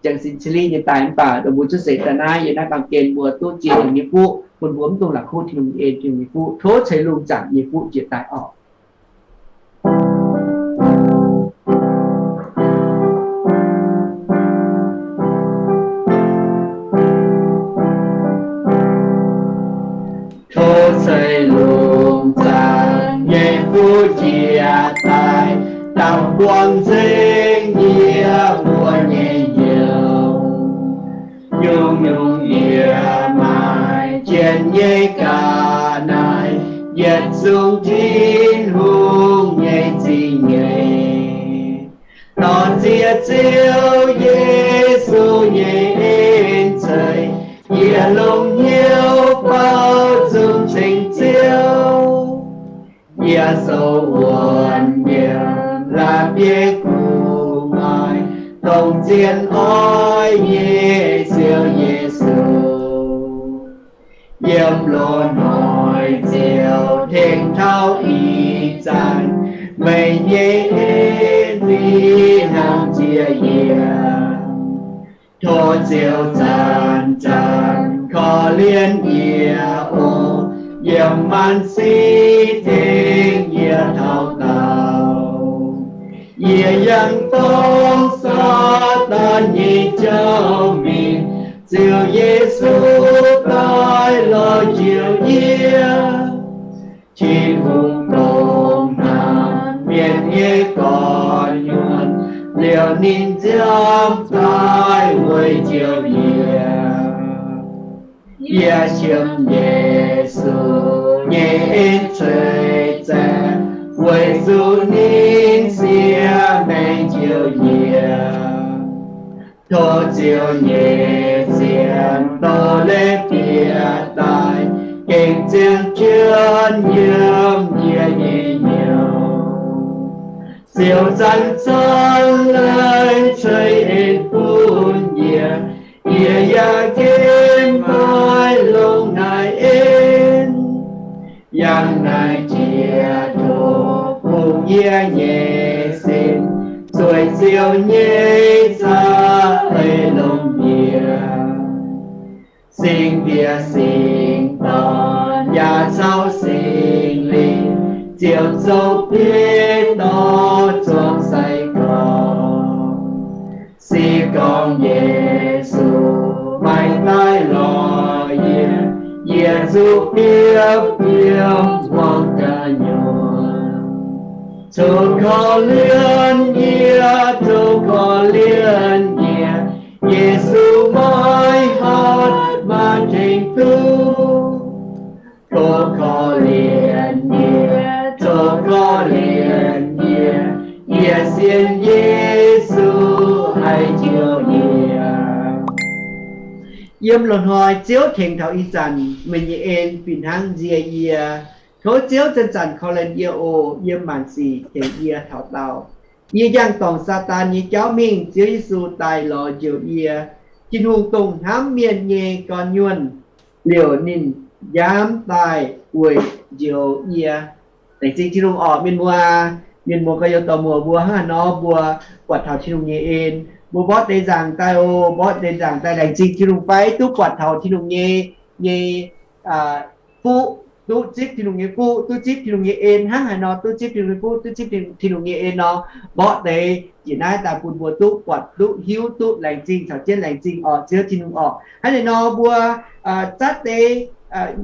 jangx sin cili nyei daaih, mv baac dongh mbuo cuotv seix daaih naaiv yiem naaiv baamh gen mbuo duqv ziex nyungc nyei fuqv, bun mbuo mv dungx la'kuqv Tin-Hungh nyei en, Tin-Hungh nyei fuqv. Tov ceix lungh zaangc nyei fuqv njiec daaih oc. Tov ceix lungh zaangc nyei fuqv njiec daaih, dapv buangv nzengc yie mbuo nyei hnyouv. Nyungc-nyungc yie maaih jienv nyei ga'naaiv yietc zungv Tin-Hungh nyei zingh nyeic. Dorh ziex Ziouv Yesu nyei en ceix, yie longx hnyouv faaux nzung ceng Ziouv. Yie sou wuonx yiem la'bieiv gu'nguaaic, dongh zien oix nyei Ziouv Yesu. Yiem loz-hnoi Ziouv tengx taux ih zanc, meih nyei en fih hnangv njiec yie. Tov Ziouv zanc-zanc korv-lienh yie oc, yiem maanc sic tengx yie taux daauh. Yie yangh dorngc Saadaan nyei jauv mingh, Ziouv Yesu daaih lorz njoux yie. Tin-Hungh dongh naaiv mienh nyei gorn-nyuonh, liouh ninh nziaamv daaih weic njoux yie. Yie qiemx Yesu nyei en ceix zaangc, weic zuqc ninh siev maengc njoux yie. Tov Ziouv nyei sienx doz-leiz bieqc daaih, gengh ziangh jienv yiem yie nyei hnyouv. Ziouv zanc-zanc laengz ceix en bun yie, yie yaac gengh maaih longx naaiv en. Yangh naaiv jiex tov bungx yie nyei sin, zueiz Ziouv nyei za'eix longx yie. Singx Diex, Singx Dorn, yaac caux Singx Lingh, ziouc zoux biei dorh zuangx sai-gorx. Se gorngv Yesu maiv daaih lorz yie, yie zuqc biopv yiem wuonh ga'nyuoz. Tov korv-lienh yie, tov korv-lienh yie, Yesu maiv horpc maaih tengx duqv. Tov korv-lienh yie, tov korv-lienh yie, yie sienx Yesu haih njoux yie. Yiem loz-hnoi Ziouv tengx taux ih zanc, meih nyei en fih hnangv nzie yie. Tov Ziouv zanc-zanc korv-lienh yie oc. Yiem maanc sic tengx yie taux daauh. Yie yangh dorngc Saadaan nyei jauv mingh, Ziouv Yesu daaih lorz njoux yie. Tin-Hungh dongh hnamv mienh nyei gorn-nyuonh, liouc ninh njaamv daaih weic njoux yie. Laengz zingh Tin-Hungh orqc, mienh muoz. Mienh muoz gorx-youz dorh muoz mbuo hnangv haaix nor mbuo buatc taux Tin-Hungh nyei en. Mbuo mborqv deix nzaangc daaih oc, mborqv deix nzaangc daaih laengz zingh Tin-Hungh fai duqv buatc taux Tin-Hungh nyei, nyei fuqv, duqv zipv Tin-Hungh nyei fuqv, duqv zipv Tin-Hungh nyei en hnangv haaix nor, duqv zipv Tin-Hungh nyei fuqv, duqv zipv Tin-Hungh nyei en nor, mborqv deix njiec naaiv daaih bun mbuo duqv buatc, duqv hiuv, duqv laengz zingh caux jienv laengz zingh orqc, Ziouv Tin-Hungh orqc. Hnangv naaiv nor mbuo zatv deix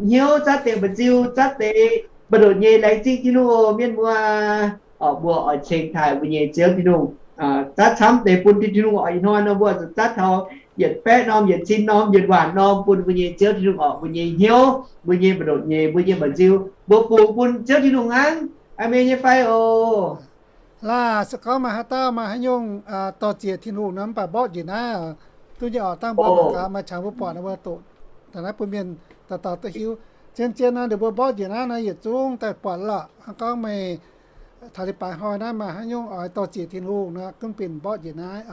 hnyouv, zatv deix mba'nziu, zatv deix mbu'ndongx nyei laengz zingh Tin-Hungh oc, mienh muoz. Orqc, mbuo oix ceng taaih mbuo nyei Ziouv Tin-Hungh. Zatv camv deix bun Tin-Hungh orqc. Ih hnoi nor mbuo zuqc zatv taux yietc baeqv norm, yietc cin norm, yietc waanc norm bun mbuo nyei Ziouv Tin-Hungh orqc. Mbuo nyei hnyouv, mbuo nyei mbu'ndongx nyei, mbuo nyei mba'nziu, mbuo bungx bun Ziouv Tin-Hungh hnangv. Aamen nyei fai oc? Laah, se gorngv maaih haaix dauh maaih haaix nyungc dorh ziec Tin-Hungh nor, mv baac mborqv njiec naaiv duqv nyei orqc. Dangh mbuo mangc gaax maaih qangx mbuo buatc nor mbuo doqc taux naaiv bun mienh dauh dauh duqv hiuv. Zien-zien nor, ninh mbuo mborqv njiec naaiv nor yietc zungv daaih buatc lorqc. Hnangv gorngv meih taux leiz-baaix hnoi naaiv maaih haaix nyungc oix dorh ziec Tin-Hungh nor, gunv bun mborqv njiec naaiv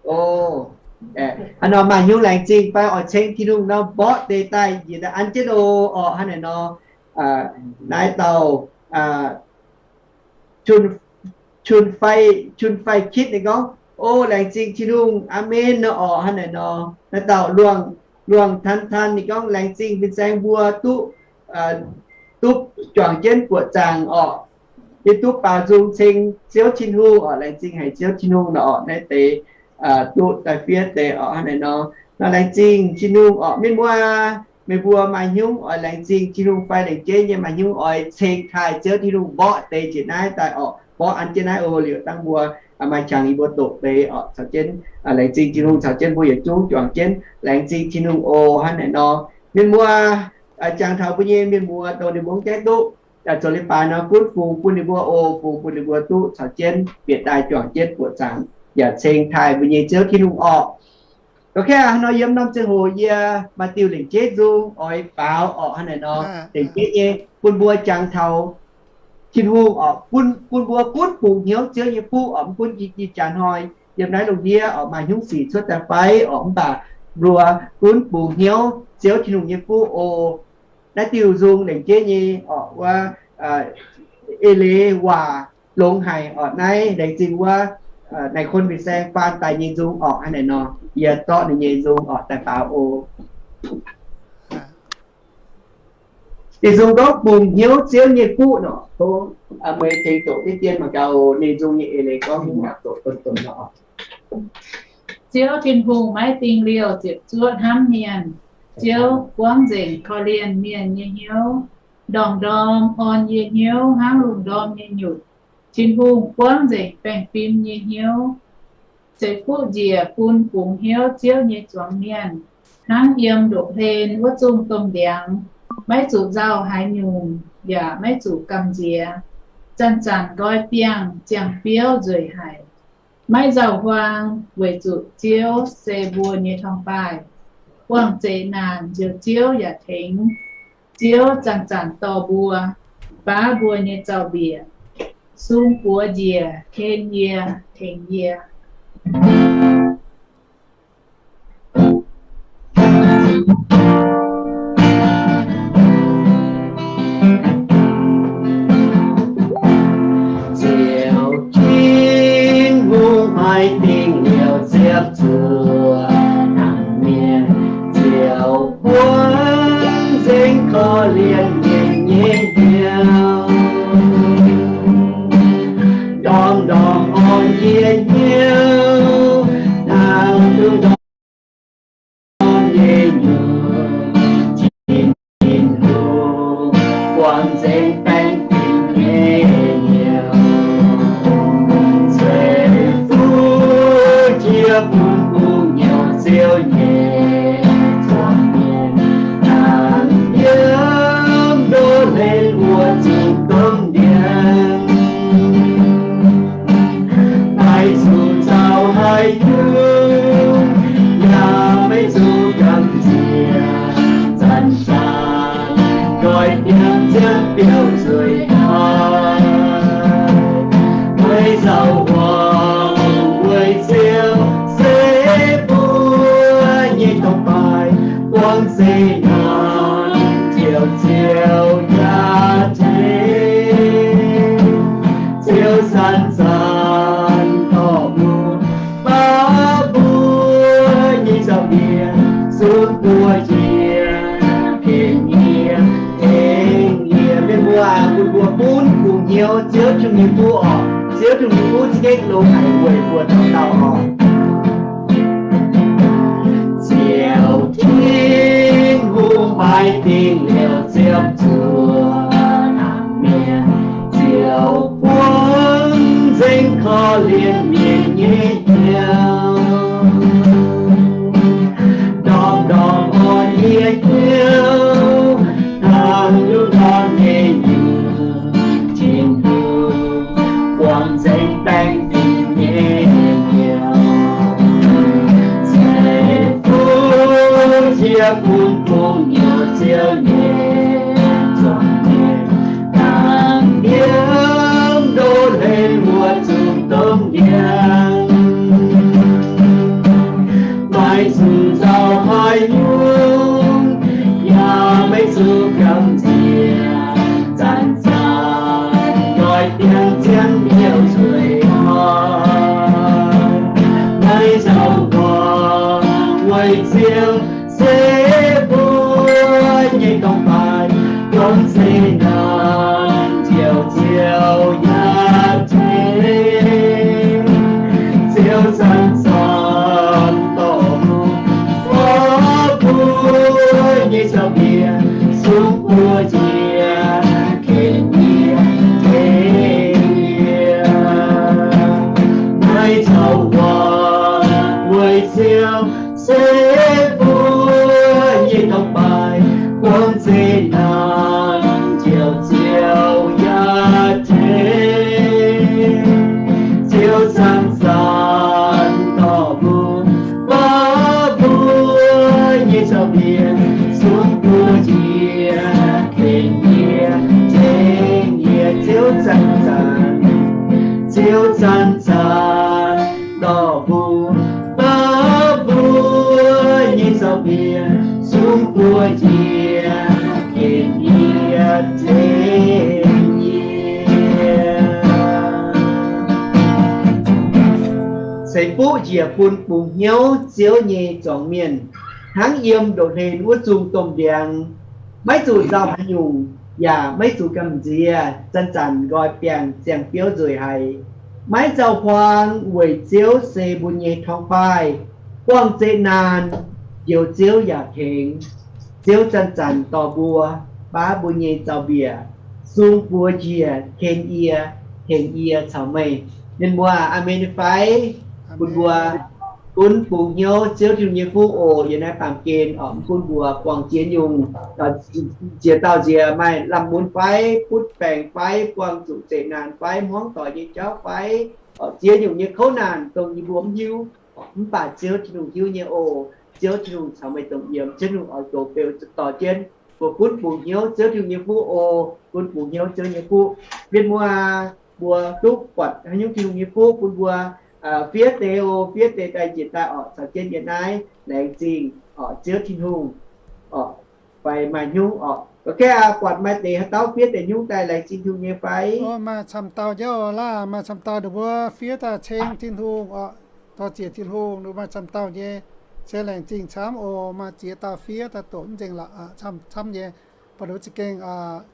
oc. Hnangv nor maaih haaix nyungc laengz zingh fai oix ceng Tin-Hungh nor, mborqv deix daaih njiec naaiv an jienv oc. Orqc, hnangv naaiv nor, naaiv dauh Chun, Chun Fai, Chun Fai Kitv ninh gorngv, O, laengz zingh Tin-Hungh, aamen nor orqc. Hnangv naaiv nor, naaiv dauh Luangh, Luangh Tan Tan ninh gorngv, laengz zingh fin-saeng mbuo duqv, duqv juangc jienv buoqc zaangc orqc. Yie duqv baaux nzung ceng Ziouv Tin-Hungh orqc. Laengz zingh haic Ziouv Tin-Hungh nor orqc. Naaiv deix duqv daaih fiev deix orqc. Hnangv naaiv nor, nor laengz zingh Tin-Hungh orqc. Mienh muoz, meih mbuo maaih hnyungv oix laengz zingh Tin-Hungh fai lengc jeiv nyei maaih hnyungv oix ceng taaih Ziouv Tin-Hungh, mborqv deix njiec naaiv daaih orqc. Mborqv an jienv naaiv oc. Liuz dangh mbuo maaih qangx yie mbuo doqc deix orqc, caux jienv laengz zingh Tin-Hungh, caux jienv mbuo yietc zungv juangc jienv laengz zingh Tin-Hungh oc. Hnangv naaiv nor, mienh muoz, jangx taux mbuo nyei mienh muoz dongh ninh mbuo mv gaengh duqv zoux leiz-baaix nor, gunv fungx bun ninh mbuo oc. Fungx bun ninh mbuo duqv caux jienv bieqc daaih juangc jienv buoqc zaangc yaac ceng taaih mbuo nyei Ziouv Tin-Hungh orqc. Ga'kei aqv, hnangv nor yiem norm ziangh hoc yie maaih diuh lengc jeiv nzung oix faaux orqc. Hnangv naaiv nor, lengc jeiv nyei bun mbuo jangx taux Tin-Hungh orqc, bun, bun mbuo gunv bungx hnyouv Ziouv nyei fuqv orqc. Mv gunv ih jaax hnoi yiem naaiv lungh ndiev orqc maaih hnyungv sic cuotv daaih fai orqc, mv baac mbuo gunv bungx hnyouv Ziouv Tin-Hungh nyei fuqv oc. Naaiv diuh nzung lengc jeiv nyei orqc wuov eix leiz waac longx haic orqc. Naaiv laengz zingh wuov naaic kon fin-saeng faan daaih nyei nzung orqc. Hnangv naaic nor, yie zorqv ninh nyei nzung orqc daaih faaux oc. Ih nzung gorngv bungx hnyouv Ziouv nyei fuqv nor, tov meih tengx doqc diqv dien mangc gaax oc. Ninh nzung nyei eix leiz gorngv hnyouv doqc donx-donx nor. Ziouv Tin-Hungh maiv ding liouh ziepc zuoqv hnamv mienh. Ziouv buangv nzengc korv-lienh mienh nyei hnyouv, ndorngc ndorm orn yie hnyouv hnangv lungh ndorm nyei nyutc. Tin-Hungh buangv nzengc baengh fim nyei hnyouv, ceix fuqv njiec bun bungx hnyouv Ziouv nyei zuangx mienh, hnangv yiem ndoqv hlen wuov zungh domh ndiangx, maiv zuqc nzauh haaix nyungc yaac maiv zuqc gamh nziex. Zanc-zanc nqoi biangh ziangh biouv nzueic haic, maiv nzauh huaang, weic zuqc Ziouv se mbuo nyei torngv-baaih. Buangh zeqc naanc njoux Ziouv yaac tengx. Ziouv zanc-zanc dorh mbuo, baav mbuo nyei zaux-mbiec, sung buoz njiec, ken yie, tengx yie. Ziouv Tin-Hungh maiv ding liouh ziepc zuoqv hnamv mienh, Ziouv buo Liemh mienh nyei hnyouv, ndorm-ndorm orn yie hnyouv, hnangv duqv ndorm nyei nyuoz. Tin-Hungh buangh nzengc baengh fim nyei hnyouv, ceix fuqv jiex bun bungx hnyouv Ziouv nyei zuangx mienh, hnangv yiem ndoh hlen wuov zuqc domh ndiangx. Maiv zuqc zaux haaix nyungc, yaac maiv zuqc gamh nziex, zanc-zanc nqoi diemv zien biouv nzueic hnoi. Maiv zaux huaang weic Ziouv se mbuo nyei dorngx-baaix, buangv zeqc naanc Ziouv, Ziouv yaac tengx. Ziouv zanc-zanc dorh mbuo, baav mbuo nyei nzauh mienh, zungv mbuo njiec ken yie, tengx yie. Mienh muoz, bun mbuo gunv bungx hnyouv Ziouv Tin-Hungh nyei fuqv oc. Ziouv Tin-Hungh nyei fuqv za'gengh longx haic weic mbuo dauh dauh oc. Ziouv Tin-Hungh maaih dingc liouc ziepc zuoqc mienh, Ziouv buangv nzengc korv-lienh mienh nyei hnyouv. Ndorm-ndorm orn yie hnyouv, hnangv duqv ndorm nyei nyuoz. Tin-Hungh buangh nzengc baengh fim nyei hnyouv, ceix fuqv jiex bun bungx hnyouv Ziouv nyei zuangx mienh, hnangv yiem ndoh hlen wuov zuqc domh ndiangx. Maiv zuqc zaux haaix nyungc, yaac maiv zuqc gamh nziex, zanc-zanc nqoi diemv zien biouv nzueic hnoi. Maiv zaux huaang weic Ziouv se mbuo nyei dorngx-baaix, buangv zeqc naanc Ziouv, Ziouv yaac tengx. Ziouv zanc-zanc dorh mbuo, baav mbuo nyei nzauh mienh, zungv mbuo njiec ken yie, tengx yie. Maiv zaux huaang weic Ziouv se mbuo nyei dorngx-baaix, buangv zeqc naanc Ziouv, Ziouv yaac tengx. Ziouv zanc-zanc dorh mbuo, baav mbuo nyei nzauh mienh, zungv mbuo njiec ken yie, tengx yie. Ziouv zanc-zanc, Ziouv zanc-zanc dorh mbuo, baav mbuo nyei nzauh mienh, zungv mbuo njiec ken yie, tengx yie. Ceix fuqv njiec bun bungx hnyouv Ziouv nyei zuangx mienh, hnangv yiem ndoqv hlen wuov zuqc domh ndiangx. Maiv zuqc zaux haaix nyungc, yaac maiv zuqc gamh nziex, zanc-zanc nqoi biangh ziangh biouv nzueic haic. Maiv zaux huaang weic Ziouv se mbuo nyei torngv-baaih, buangh zeqc naanc njoux Ziouv yaac tengx. Ziouv zanc-zanc dorh mbuo, baav mbuo nyei nzauh mienh, zungv mbuo njiec ken yie, tengx yie caux meih. Mienh muoz, aamen fai? Bun mbuo gunv bungx hnyouv Ziouv Tin-Hungh nyei fuqv oc. Yiem naaiv baamh gen oc, mv gunv mbuo buangh ziex nyungc, ziex dauh nziex maaih lamh mun fai, butv baengc fai, buangh zuqc zeqc naanc fai, hmuangv doic nyei jauv fai, ziex nyungc nyei kouv naanc dongh yie mbuo mv hiuv, mv baac Ziouv Tin-Hungh hiuv nyei oc. Ziouv Tin-Hungh caux meih dongh yiem, Ziouv Tin-Hungh oix goux beu dorh jienv mbuo gunv bungx hnyouv Ziouv Tin-Hungh nyei fuqv oc. Gunv bungx hnyouv Ziouv nyei fuqv. Mienh muoz, mbuo duqv buatc haaix nyungc Tin-Hungh nyei fuqv bun mbuo fiev deix oc. Fiev deix daaih njiec daaih oc, caux jienv yie naaiv laengz zingh oc Ziouv Tin-Hungh oc. Fai maaih nyungc oc, ga'naaiv buatc maaih deix haaix dauh fiev deix nyungc daaih laengz zingh Tin-Hungh nyei fai? Maaih camv dauh nyei oc. Laaix maaih camv dauh ninh mbuo fiev daaih ceng Tin-Hungh oc, dorh ziec Tin-Hungh, ninh maaih camv dauh nyei. Se laengz zingh camv oc. Maaih ziex dauh fiev daaih doqc mv nzengc lorqc, camv nyei. Buatc wuov za'gengh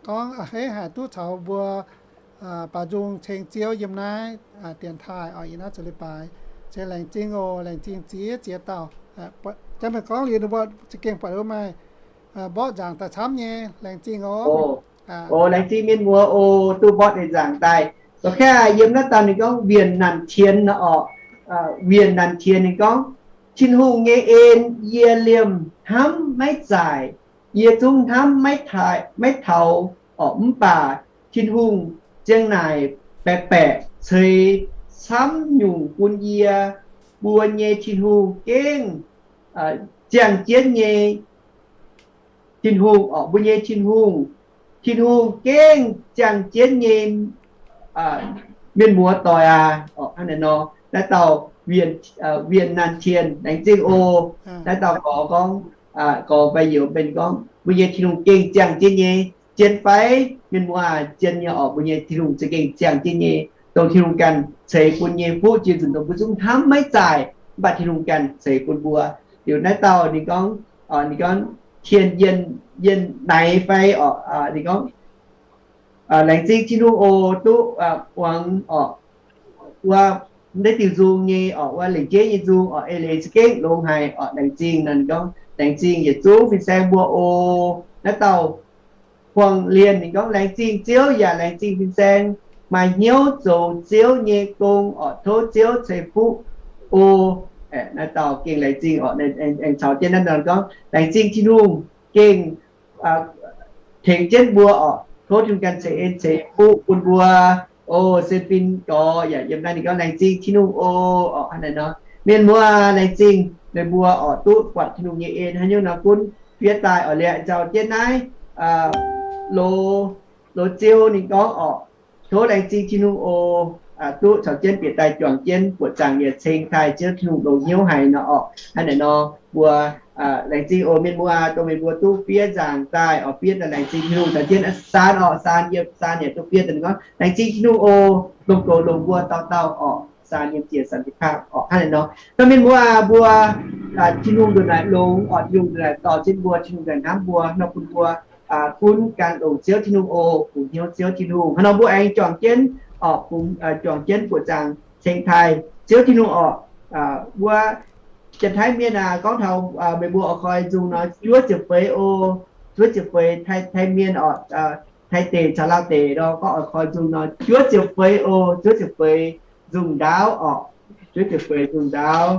gorngv a'hneiv haic duqv caux mbuo baaux nzung ceng Ziouv yiem naaiv dienx taaih oc. Ih naaiv zoux leiz-baaix. Ceng laengz zingh oc. Laengz zingh ziex ziex dauh. Jang meih gorngv liuz ninh mbuo za'gengh buatc wuov maaih mborqv nzaangc daaih camv nyei. Laengz zingh oc. Oc, laengz zingh mienh muoz oc, duqv mborqv ninh nzaangc daaih. Lorqc kaav yiem naaiv dauh ninh gorngv Wienh Nanc Tien nor oc. Wienh Nanc Tien ninh gorngv, Tin-Hungh nyei en yie liemh hnamv maiv zaaic, yie zungv hnamv maiv taux, maiv taux oc. Mv baac Tin-Hungh ziang naaic baeqc baeqc ceix camv nyungc bun yie. Mbuo nyei Tin-Hungh gengh ziangh jienv nyei Tin-Hungh oc. Mbuo nyei Tin-Hungh, Tin-Hungh gengh ziangh jienv nyei mienh muoz doic aac. Hnangv naaiv nor, naaiv dauh Wienh Nanc Tien, laengz zingh oc. Naaiv dauh gorx gorngv, gorx fai youz mbenc gorngv, mbuo nyei Tin-Hungh gengh ziangh jienv nyei. Zien fai? Mienh muoz aac, zien nyei oc. Mbuo nyei Tin-Hungh za'gengh ziangh jienv nyei, dongh Tin-Hungh ganh ceix bun nyei fuqv jiex nzunc dongh mbuo zungv hnamv maiv zaaic, mv baac Tin-Hungh ganh ceix bun mbuo. Liuz naaiv dauh ninh gorngv, ninh gorngv Tien Yienh, Yienh Naix fai oc, ninh gorngv, Laengz zingh Tin-Hungh oc, duqv muangx oc, wuov naaiv diuh nzung nyei oc, wuov lengc jeiv nyei nzung oc, eix leiz za'gengh longx haic oc. Laengz zingh, ninh gorngv laengz zingh yietc zungv fin-saeng mbuo oc. Naaiv dauh Huang Lienh ninh gorngv, laengz zingh Ziouv yaac laengz zingh fin-saeng maaih hnyouv zoux Ziouv nyei gong oc. Tov Ziouv ceix fuqv oc. Naaiv dauh gengh laengz zingh oc. Aengx caux jienv naaiv dauh gorngv, laengz zingh Tin-Hungh gengh tengx jienv mbuo oc. Tov Tin-Hungh ganh ceix en ceix fuqv bun mbuo oc. Se fin gorx yaac yiem naaiv ninh gorngv, laengz zingh Tin-Hungh oc. Hnangv naaiv nor, mienh muoz, laengz zingh meih mbuo oc, duqv buatc Tin-Hungh nyei en haaix nyungc nor gunv fiev daaih oc. Liuz nzauh jienv naaiv loz, loz ziou ninh gorngv oc, tov laengz zingh Tin-Hungh oc, duqv caux jienv bieqc daaih juangc jienv buoqc zaangc yietc ceng taaih Ziouv Tin-Hungh longx hnyouv haic nor oc. Hnangv naaiv nor mbuo laengz zingh oc mienh muoz, dongh meih mbuo duqv fiev nzaangc daaih oc, fiev daaih laengz zingh Tin-Hungh. Caux jienv saan oc, saan yiem saan yaac duqv fiev daaih ninh gorngv, laengz zingh Tin-Hungh oc, longc goux longc mbuo dauh dauh oc. Saan yiem ziec san ti pav oc. Hnangv naaiv nor, dongh mienh muoz aac, mbuo Tin-Hungh ndongc naaic longx oc, Tin-Hungh ndongc naaic dorh jienv mbuo, Tin-Hungh ndongc naaic hnamv mbuo nor, bun mbuo gunv gan longc Ziouv Tin-Hungh oc, bungx hnyouv Ziouv Tin-Hungh. Hnangv nor mbuo aengx juangc jienv oc, bungx juangc jienv buoqc zaangc ceng taaih Ziouv Tin-Hungh oc. Wuov Janx-Taiv mienh aac, gorngv taux meih mbuo oix koi nzung nor, juov ziepc feix oc, juov ziepc feix. Taiv mienh oc, Taiv deic caux Laauv deic nor, gorngv oix koi nzung nor, juov ziepc feix oc, juov ziepc feix nzung ndaauv oc, juov ziepc feix nzung ndaauv.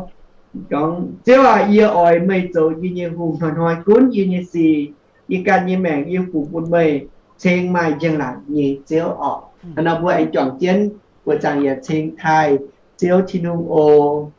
Gorngv, Ziouv aac, yie oix meih zoux yie nyei hungh, hnoi-hnoi gunv yie nyei sic. Yie ganh nyei maengc yie fungx bun meih, ceng maaih njang-laangc nyei Ziouv oc. Hnangv nor mbuo aengx juangc jienv buoqc zaangc yietc ceng taaih Ziouv Tin-Hungh oc.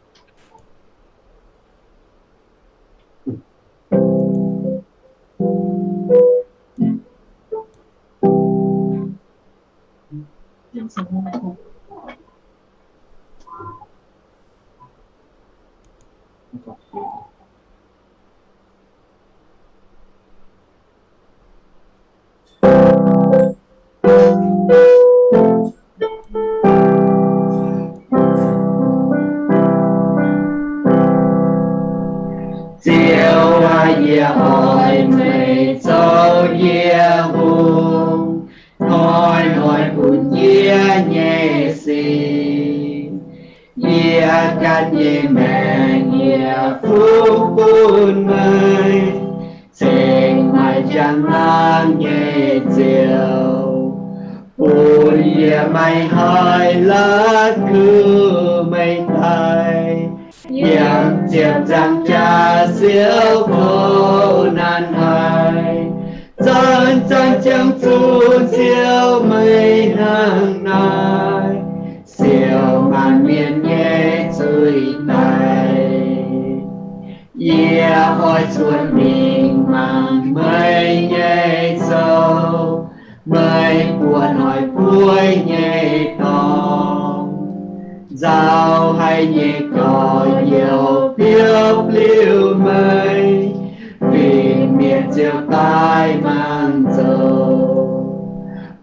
Ziouv aac, yie oix meih zoux yie hungh, hnoi-hnoi gunv yie nyei sic. Yie ganh nyei maengc yie fungx bun meih, ceng maaih njang-laangc nyei Ziouv, bun yie maiv haih la'kuqv meih daaih. Yiem ziepc nzaangc jaax siouc kouv naanc haic, zanc-zanc jangx zunh Ziouv meih hnangv naaic, siou maanc mienh nyei zuiz daic. Yie oix cuotv mingh mangc meih nyei sou, meih buoz noic bueiv nyei dorngx. Nzauh haic nyei gorx-youz biouv-bliuh meih, fin-mietc ziouc daaih mangc nzou,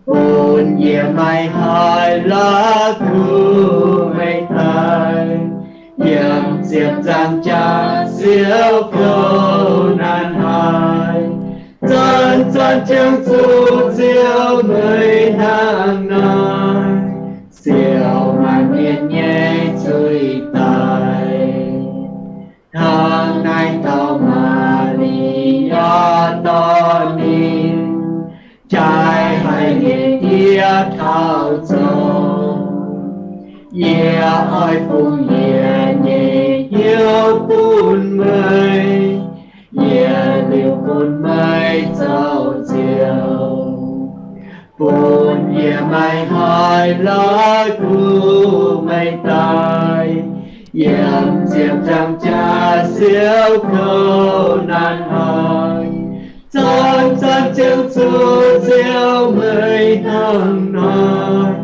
bun yie maiv haih la'kuqv meih daaih. Yiem ziepc nzaangc jaax siouc kouv naanc haic, zanc Zanc-zanc jangx zuqc Ziouv meih hnangv naaiv, siou maanc mienh nyei zuiz daic. Hnangv naaiv dauh Maa^li^yaa dorh ninh, jaaix haic nyei diev taux zoux. Yie oix bungx yie nyei hnyouv bun meih, yie liuz bun meih zoux Ziouv. Bun yie maiv haih la'kuqv meih daaih, yiem ziepc nzaangc jaax siou kouv naanc haic. Zanc-zanc jangx zuqc Ziouv meih hnangv naaiv,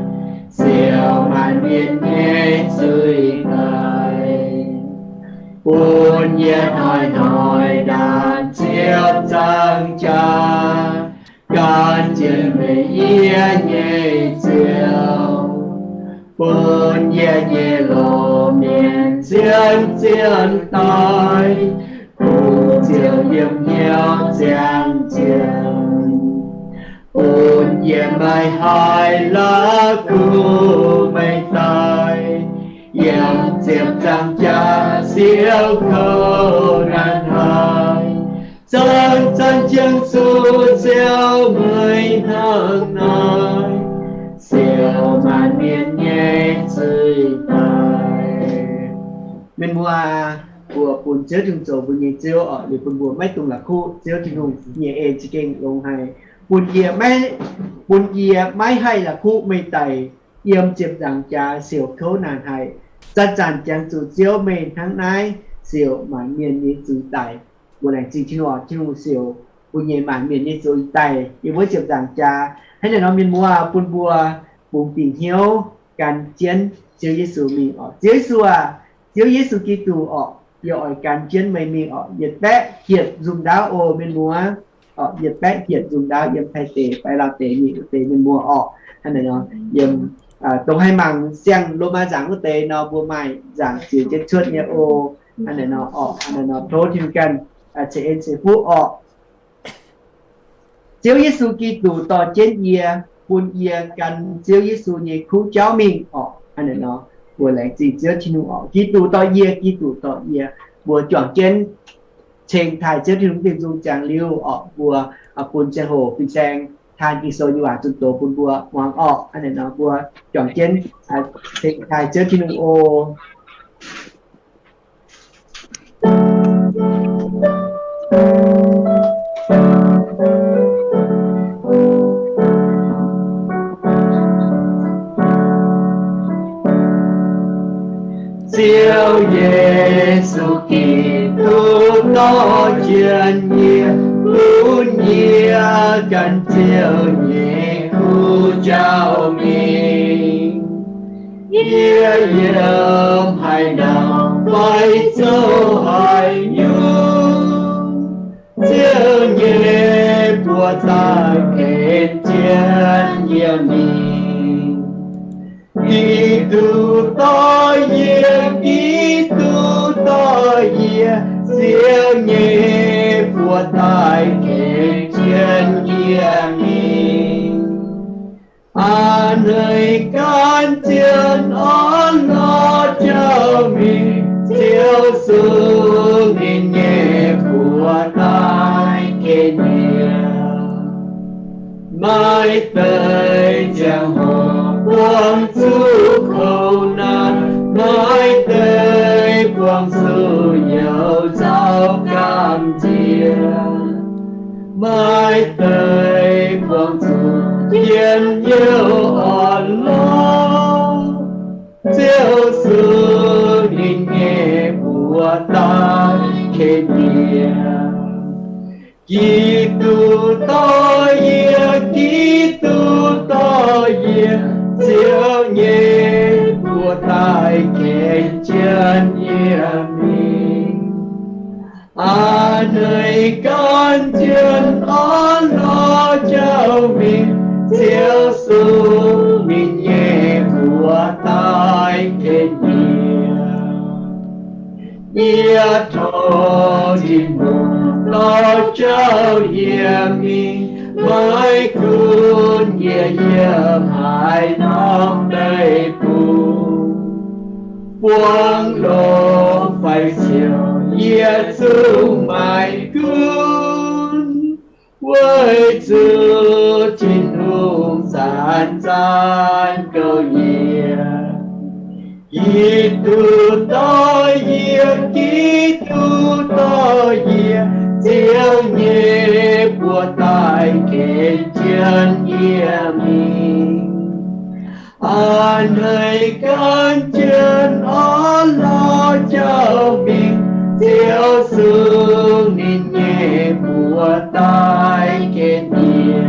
siou maanc mienh nyei zuiz daic. Bun yie hnoi-hnoi ndaanx ziepc nzaangc jaax, gan jienv meih yie nyei Ziouv. Bun yie nyei lomc mienh zien-zien daaih, kungx ziouc yiem hnyouv ziangh jienv. Bun yie maiv haih la'kuqv meih daaih, yiem ziepc nzaangc jaax siou kouv naanc haic. Zanc-zanc jangx zuqc Ziouv meih hnangv naaiv, siou maanc mienh nyei zuiz daic. Mienh muoz, mbuo bun Ziouv Tin-Hungh zoux mbuo nyei Ziouv orqc, liuz bun mbuo maiv dungx la'kuqv Ziouv Tin-Hungh nyei en za'gengh longx haic. Bun yie maiv, bun yie maiv haih la'kuqv meih daic, yiem ziepc nzaangc jaax siou kouv naanc haic. Zanc-zanc jangx zuqc Ziouv meih hnangv naaiv, siou maanc mienh nyei zuiz daic. Mbuo laengz zingh Tin-Hungh, Tin-Hungh siou mbuo nyei maanc mienh nyei zuiz daic yiem wuov ziepc nzaangc jaax. Hnangv naaiv nor mienh muoz, bun mbuo bungx dingc hnyouv gan jienv Ziouv Yesu mingh orqc. Ziouv Yesu aac, Ziouv Yesu Giduc orqc, yie oix gan jienv meih mingh orqc. Yietc baeqv hietc nzungh ndaauv oc mienh muoz. Orqc, yietc baeqv hietc nzungh ndaauv yiem Taiv deic fai Laauv deic mingh wuov deix mienh muoz orqc. Hnangv naaiv nor yiem, dongh haih mangc siang-Lomaa nzaangc wuov deix nor, mbuo maaih nzaangc ziux jienv cuotv nyei oc. Hnangv naaiv nor orqc, hnangv naaiv nor tov Tin-Hungh ganh ceix en ceix fuqv orqc. Ziouv Yesu Giduc dorh jienv yie, bun yie gan Ziouv Yesu nyei kuv jauv mingh orqc. Hnangv naaiv nor mbuo laengz zingh Ziouv Tin-Hungh orqc. Giduc dorh yie, Giduc dorh yie. Mbuo juangc jienv ceng taaih Ziouv Tin-Hungh mv diuh nzung ziangx liuz orqc, mbuo bun ziangh hoc fin-saeng taan Ging-Sou nyei waac zunh doz bun mbuo muangx orqc. Hnangv naaiv nor mbuo juangc jienv ceng taaih Ziouv Tin-Hungh oc. Ziouv Yesu Giduc dorh jienv yie, bun yie gan Ziouv nyei kuv jauv mingh. Yie yiem haaix norm fai zoux haaix nyungc, Ziouv nyei buoz-zaih ken jienv yie mingh. Giduc dorh yie, Giduc dorh yie, Ziouv nyei buoz-zaih ken jienv yie mingh. Aa hnoi gan jienv orn-lorqc jauv mingh, Ziouv sung ninh nyei buoz-zaih ken yie. Maaih deix ziangh hoc buangh zuqc kouv naanc, maaih deix buangh zuqc youz zaux gamh nziex. Maaih deix buangh zuqc njien-youh orn-lorqc, Ziouv sung ninh nyei buoz-zaih ken yie. Giduc dorh yie, Giduc dorh yie, Ziouv nyei buoz-zaih ken jienv yie mingh. Aa hnoi gan jienv orn-lorqc jauv mingh, Ziouv sung ninh nyei buoz-zaih ken yie. Yie tov Tin-Hungh lorz jauv yie mingh, maiv gunv yie yiem haaix norm deic-bung. Buangv longx fai siouc yie zungv maiv gunv, weic zuqc Tin-Hungh zanc-zanc goux yie. Giduc dorh yie, Giduc dorh yie, Ziouv nyei buoz-daaih ken jienv yie mingh. A'hneiv gan jienv orn-lorqc jauv mingh, Ziouv sung ninh nyei buoz-daaih ken yie.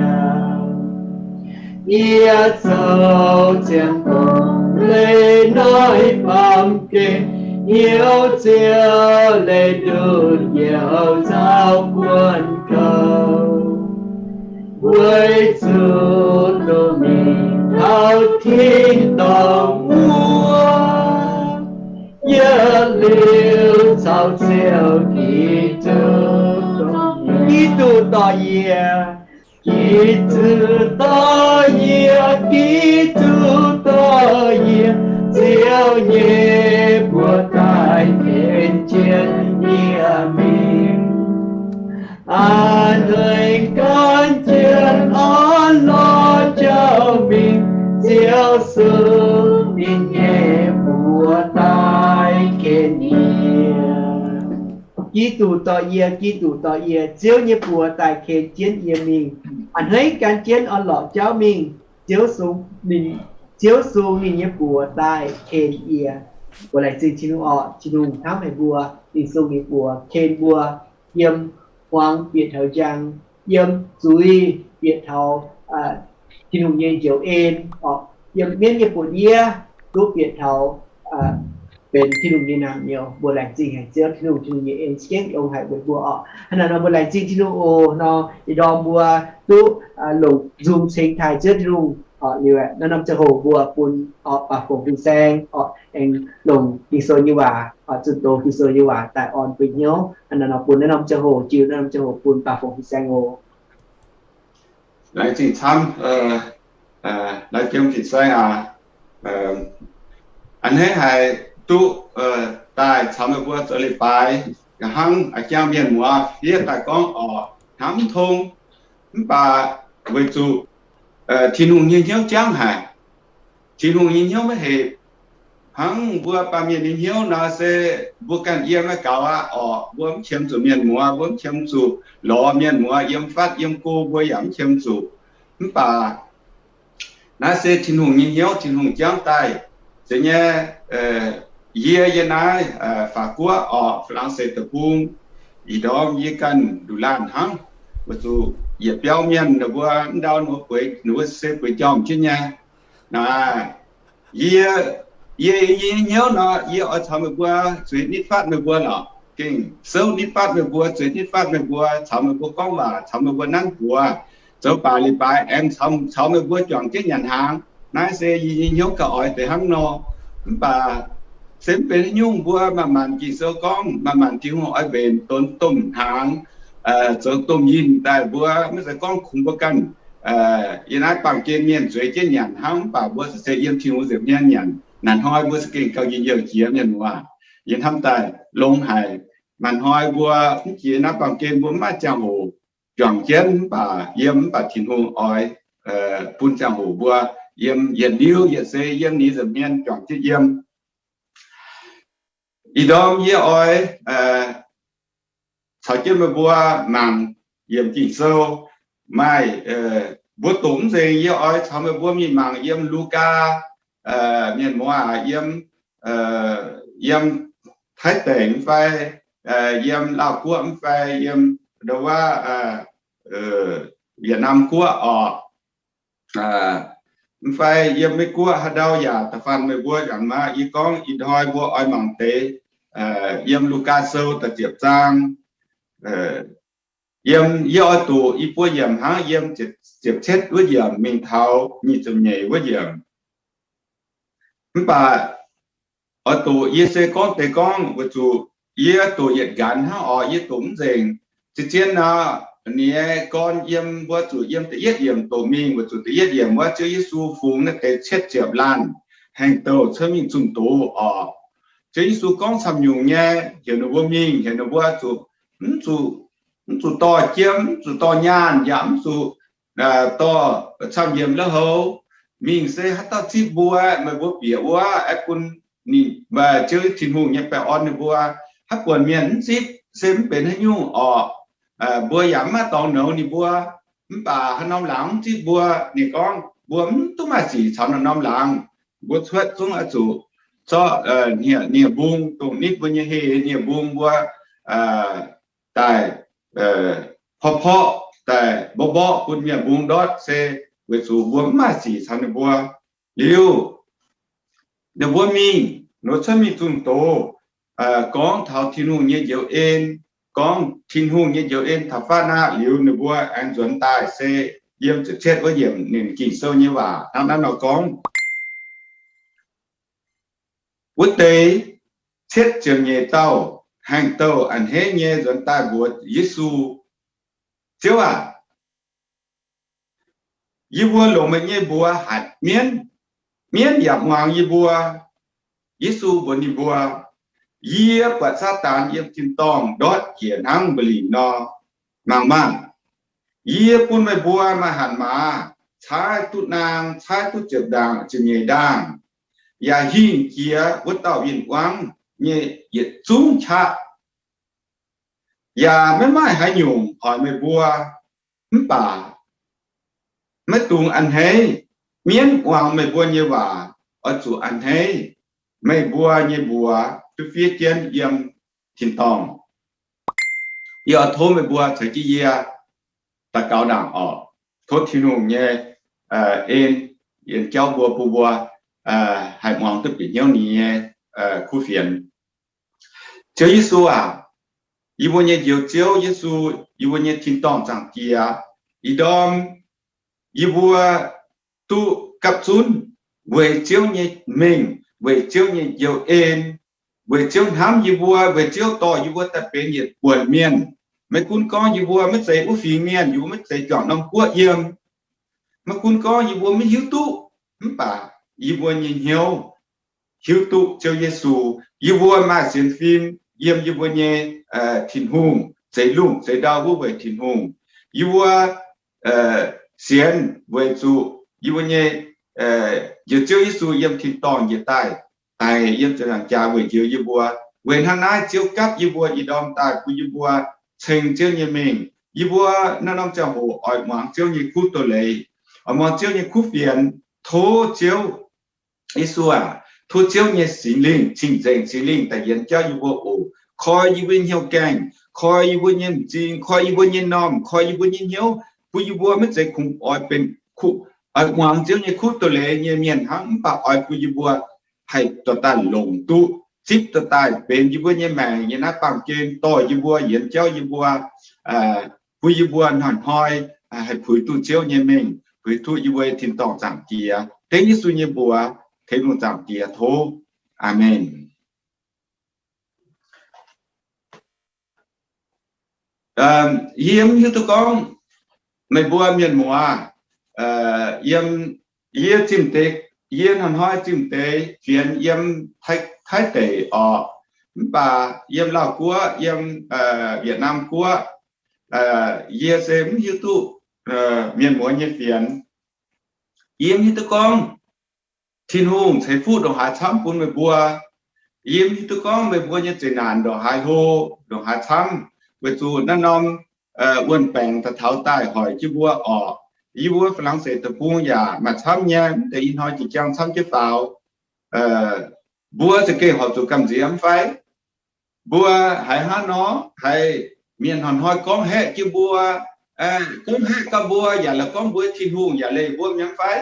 Yie zoux ziangh gorngv leih noic baamh gen, hnyouv Ziouv leih nduqc youz nzauh guon gouv, weic zuqc duqv mingh taux tin-dorngh wuov, yietc liuz caux Ziouv Giduc, Giduc dorh yie. Giduc dorh yie, Giduc dorh yie, Ziouv nyei buoz-daaih ken jienv yie mingh. A'hneiv gan jienv orn-lorqc jauv mingh, Ziouv sung ninh nyei buoz-daaih ken yie. Giduc dorh yie, Giduc dorh yie, Ziouv nyei buoz-daaih ken jienv yie mingh. A'hneiv gan jienv orn-lorqc jauv mingh, Ziouv sung ninh, Ziouv sung ninh nyei buoz-daaih ken yie. Mbuo laengz zingh Tin-Hungh orqc. Tin-Hungh hnamv haic mbuo, ninh sung ninh buoz ken mbuo yiem hmuangx bieqc taux njang, yiem zuiz bieqc taux Tin-Hungh nyei njoux en orqc, yiem mienv nyei buoz-ndiev duqv bieqc taux benx Tin-Hungh nyei naamh nyouz. Mbuo laengz zingh haic Ziouv Tin-Hungh, Tin-Hungh nyei en za'gengh longx haic mbuox mbuo orqc. Hnangv naaic nor mbuo laengz zingh Tin-Hungh oc. Nor ih ndorm mbuo duqv longc nzung cingx taaih Ziouv Tin-Hungh orqc. Liuz naaiv norm ziangh hoc mbuo bun orqc baac fongc fin-saeng orqc aengx longc Ging-Sou nyei waac, zunh doz Ging-Sou nyei waac daaih orn bun hnyouv. Hnangv naaic nor bun naaiv norm ziangh hoc, jiu naaiv norm ziangh hoc bun baac fongc fin-saeng oc. Laengz zingh camv, laengz zingh fin-saeng aac. A'hneiv haic duqv daaih caux meih mbuo zoux leiz-baaix, nqa'haav a'jangv mienh muoz fiev daaih gorngv orqc, hnamv mv tong. Mv baac weic zuqc Tin-Hungh nyei hnyouv jangv haic. Tin-Hungh nyei hnyouv maiv hepc. Hnangv mbuo baamh mienh nyei hnyouv nor se mbuo ganh yiem maiv gaux aqv orqc. Mbuo mv qiemx zuqc mienh muoz, mbuo mv qiemx zuqc lorz mienh muoz yiem fatv yiem go, mbuo yaac mv qiemx zuqc. Mv baac naaiv se Tin-Hungh nyei hnyouv, Tin-Hungh jangv daaih. Zeiz nyei, yie yiem naaiv Faac Guoqv orqc, Faa^lang^se Deic-Bung, ih ndorm yie ganh nduqc laanh hnangv. Weic zuqc yietc biauv mienh ninh mbuo mv ndau ninh mbuo bueix, ninh mbuo se bueix njormh jienv nyei. Naaiv, yie, yie, yie nyei hnyouv nor, yie oix caux meih mbuo zueiz nitv fatv meih mbuo lorqc. Gengh souv nitv fatv meih mbuo, zueiz nitv fatv meih mbuo, caux meih mbuo gorngv waac, caux meih mbuo nanv buoz, zoux baac leiz-baaix aengx caux meih mbuo juangc jienv nyanc hnaangx. Naaiv se yie nyei hnyouv gauh oix deix hnangv nor. Mv baac se mv benx haaix nyungc, mbuo manc-manc Ging-Sou gorngv, manc-manc Tin-Hungh oix mbenc donx domh hnaangx, zoux domh yinh daaih. Mbuo maiv zeiz gorngv kungx mbuo ganh yiem naaiv baamh gen mienh zueiz jienv nyanc hnangv, mv baac mbuo se yiem Tin-Hungh nza'hmien nyanc. Naaiv hnoi mbuo za'gengh gauh njien-youh jiex mienh muoz. Yie hnamv daaih longx haic. Naaiv hnoi mbuo mv jiex naaiv baamh gen mbuo mv maaih ziangh hoc juangc jienv, mv baac yiem, mv baac Tin-Hungh oix bun ziangh hoc mbuo yiem yietc liuz yietc seix yiem ninh nza'hmien juangc jienv yiem. Ih ndorm yie oix caux jienv meih mbuo mangc yiemc Ging-Sou. Maaih, mbuo doqc mv nzengc, yie oix caux meih mbuo mingh mangc yiem Lugaa, mienh muoz aac, yiem, yiem Taiv Deic mv fai yiem Laauh Guoqv mv fai yiem ndau wuov Yietc Naamh Guoqv orqc, mv fai yiem Meiv Guoqv haaix ndau yaac da'faanh meih mbuo yaac maah. Yie gorngv ih hnoi mbuo oix mangc deix yiem Lugaa Sou da'ziepc zaang. Yiem, yie oix doqc i buo yiemc hnangv, yiem ziepc cietv wuov yiemc mingh taux nyic ziepc nyeic wuov yiemc. Mv baac oix doqc yie se gorngv deix gorngv weic zuqc yie doqc yietc nqanx hnangv orqc, yie doqc mv nzengc. Zien-zien nor, ninh nyei gorn yiem, mbuo zuqc yiem da'yietv yiemc doqc mingh, weic zuqc da'yietv yiemc wuov Ziouv Yesu fungx naaiv deix cietv ziepc laanh haengh douh cuotv mingh zunh doz oc. Ziouv Yesu gorngv camv nyungc nyei, heuc ninh mbuo mingh, heuc ninh mbuo zuqc, mv zuqc, mv zuqc dorh jiem, mv zuqc dorh nyaanh, yaac mv zuqc dorh camv yiemc la'houv. Mingh se haaix dauh zipv mbuo, meih mbuo bieqc wuov, aengx bun ninh, Ziouv Tin-Hungh nyei baengh orn ninh mbuo. Haaix buonc mienh mv zipv se mv benx haaix nyungc orqc. Mbuo yaac mv maaih dorngx nouz ninh mbuo. Mv baac haaix norm laangz mv zipv mbuo, ninh gorngv mbuo mv duqv maaih sic caux norm-norm laangz. Mbuo cuotv zungv oix zuqc zorqv nie-mbung, dongh nitv mbuo nyei heh nie-mbung mbuo daaih porv-porv, daaih mborqv-mborqv bun mienh mbungh ndortv se weic zuqc mbuo mv maaih sic caux ninh mbuo. Liuz, ninh mbuo mingh, ninh mbuo cuotv mingh zunh doz, gorngv taux Tin-Hungh nyei njoux en, gorngv Tin-Hungh nyei njoux en taux fatv aqv. Liuz ninh mbuo aengx nzuonx daaih se yiem ziepc cietv wuov yiemc ninh Ging-Sou nyei waac hnangv naaiv nor gorngv, wuov deix cietv ziepc nyeic dauh haengh douh a'hneiv nyei nzuonx daaih mbuox Yesu, Ziouv aac, yie mbuo longc meih nyei mbuox hatc mienv, mienv yaac muangx yie mbuo. Yesu mbuox ninh mbuo, Yie buatc Saadaan yiem tin-dorngh ndortv njiec hnangv mba'lingc nor. Mangc maah! Yie bun meih mbuo maaih hatc maaz caaiv duqv naang, caaiv duqv ziepc ndaangc, ziepc nyeic ndaangh, yaac hingh jiex wuov dauh win-wangv nyei yietc zungv qaqv, yaac maiv maaih haaix nyungc hoic meih mbuo. Mv baac maiv dungx a'hneiv mienv muangx meih mbuo nyei waac. Oix zuqc a'hneiv meih mbuo nyei mbuox duqv fiev jienv yiem tin-dorngh. Yie oix tov meih mbuo caux jienv yie daux gaux ndaangc oc. Tov Tin-Hungh nyei en, en jauv mbuo, bun mbuo haih muangx duqv bieqc hnyouv ninh nyei kuv fienx. Ziouv Yesu aac, yie mbuo nyei Njoux Ziouv Yesu, yie mbuo nyei tin-dorngh Zaangc Diex, ih ndorm yie mbuo duqv gapv zunv weic Ziouv nyei mengh, weic Ziouv nyei njoux en, weic Ziouv hnamv yie mbuo, weic Ziouv dorh yie mbuo daaih benx yietc buonc mienh. Maiv gunv gorngv yie mbuo maiv zeiz wuov fingx mienh, yie mbuo maiv zeiz juangc norm guoqv yiem, maiv gunv gorngv yie mbuo maiv hiuv duqv, mv baac yie mbuo nyei hnyouv hiuv duqv Ziouv Yesu. Yie mbuo maaih sienx fim yiem yie mbuo nyei Tin-Hungh, zeix lungh zeix ndau wuov weic Tin-Hungh. Yie mbuo sienx weic zuqc yie mbuo nyei Njoux Ziouv Yesu yiem tin-dorngh njiec daaih, daic yiem ziepc nzaangc jaax weic njoux yie mbuo. Weic hnangv naaiv Ziouv gapv yie mbuo ih ndorm daaih bun yie mbuo ceng Ziouv nyei mengh. Yie mbuo naaiv norm ziangh hoc oix muangx Ziouv nyei kuv doz-leiz, oix muangx Ziouv nyei kuv fienx. Tov Ziouv, Yesu aac, tov Ziouv nyei Singx Lingh, Cing-Nzengc Singx Lingh daaih yienx jauv yie mbuo oc. Koi yie mbuo nyei hnyouv gaengh, koi yie mbuo nyei m'zing, koi yie mbuo nyei m'normh, koi yie mbuo nyei hnyouv, bun yie mbuo maiv zeiz kungx oix benx kuv, oix muangx Ziouv nyei kuv doz-leiz nyei mienh hnangv, mv baac oix bun yie mbuo haih dorh daaih longc duqv, zipv dorh daaih benx yie mbuo nyei maengc nyei naaiv baamh gen dorh yie mbuo yienx jauv yie mbuo, bun yie mbuo hnoi-hnoi haih puix duqv Ziouv nyei mengh, puix duqv yie mbuo nyei tin-dorngh Zaangc Diex. Dengv Yesu nyei mbuox, Tin-Hungh Zaangc Diex tov. Aamen. Yie mv hiuv duqv gorngv meih mbuo mienh muoz, yiem, yie zimh deix, yie hnoi-hnoi zimh deix fienx yiem Taiv-, Taiv deic orqc, mv baac yiem Laauh Guoqv, yiem Wietc Naamh Guoqv, yie se mv hiuv duqv mienh muoz nyei fienx. Yie mv hiuv duqv gorngv Tin-Hungh ceix fuqv ndongc haaix camv bun meih mbuo. Yie mv hiuv duqv gorngv meih mbuo nyei zeqc naanc ndongc haaix hlo, ndongc haaix camv, weic zuqc naaiv norm wuon-baengc daaih taux daaih hoic jienv mbuo orqc. Yie mbuo Faa^lang^seix deic-bung yaac maaih camv nyei, mv deix ih hnoi jiex jangv camv jienv faaux. Mbuo za'gengh horpc zuqc gamh nziex mv fai? Mbuo haiz hnangv nor, haiz mienh hnoi-hnoi gorngv haeqv jienv mbuo, gorngv haeqv gaax mbuo, yaac la'gorngv mbuo Tin-Hungh yaac leih mbuo nyei mv fai?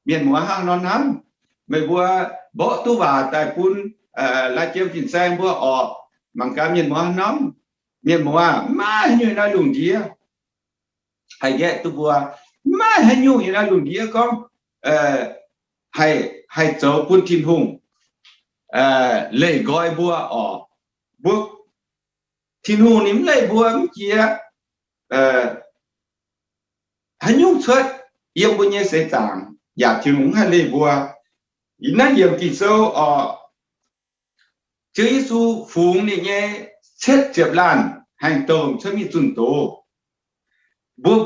Mienh muoz hnangv nor hnamv. Meih mbuo mborqv duqv waac daaih bun lai jiem fin-saeng mbuo orqc. Mangc gaax mienh muoz hnamv. Mienh muoz, maiv haaix nyungc yiem naaiv lungh ndiev haih nqaeqv duqv mbuo. Maiv haaix nyungc yiem naaiv lungh ndiev gorngv haih, haih zoux bun Tin-Hungh leih nqoi mbuo orqc. Mbuo Tin-Hungh ninh mv leih mbuo mv jiex haaix nyungc cuotv yiem mbuo nyei seix zaangc, yaac Tin-Hungh mv haih leih mbuo. Naaiv yiemc Ging-Sou oc, Ziouv Yesu fungx ninh nyei cietv ziepc laanh haengh douh cuotv mingh zunh doz. Mbuo,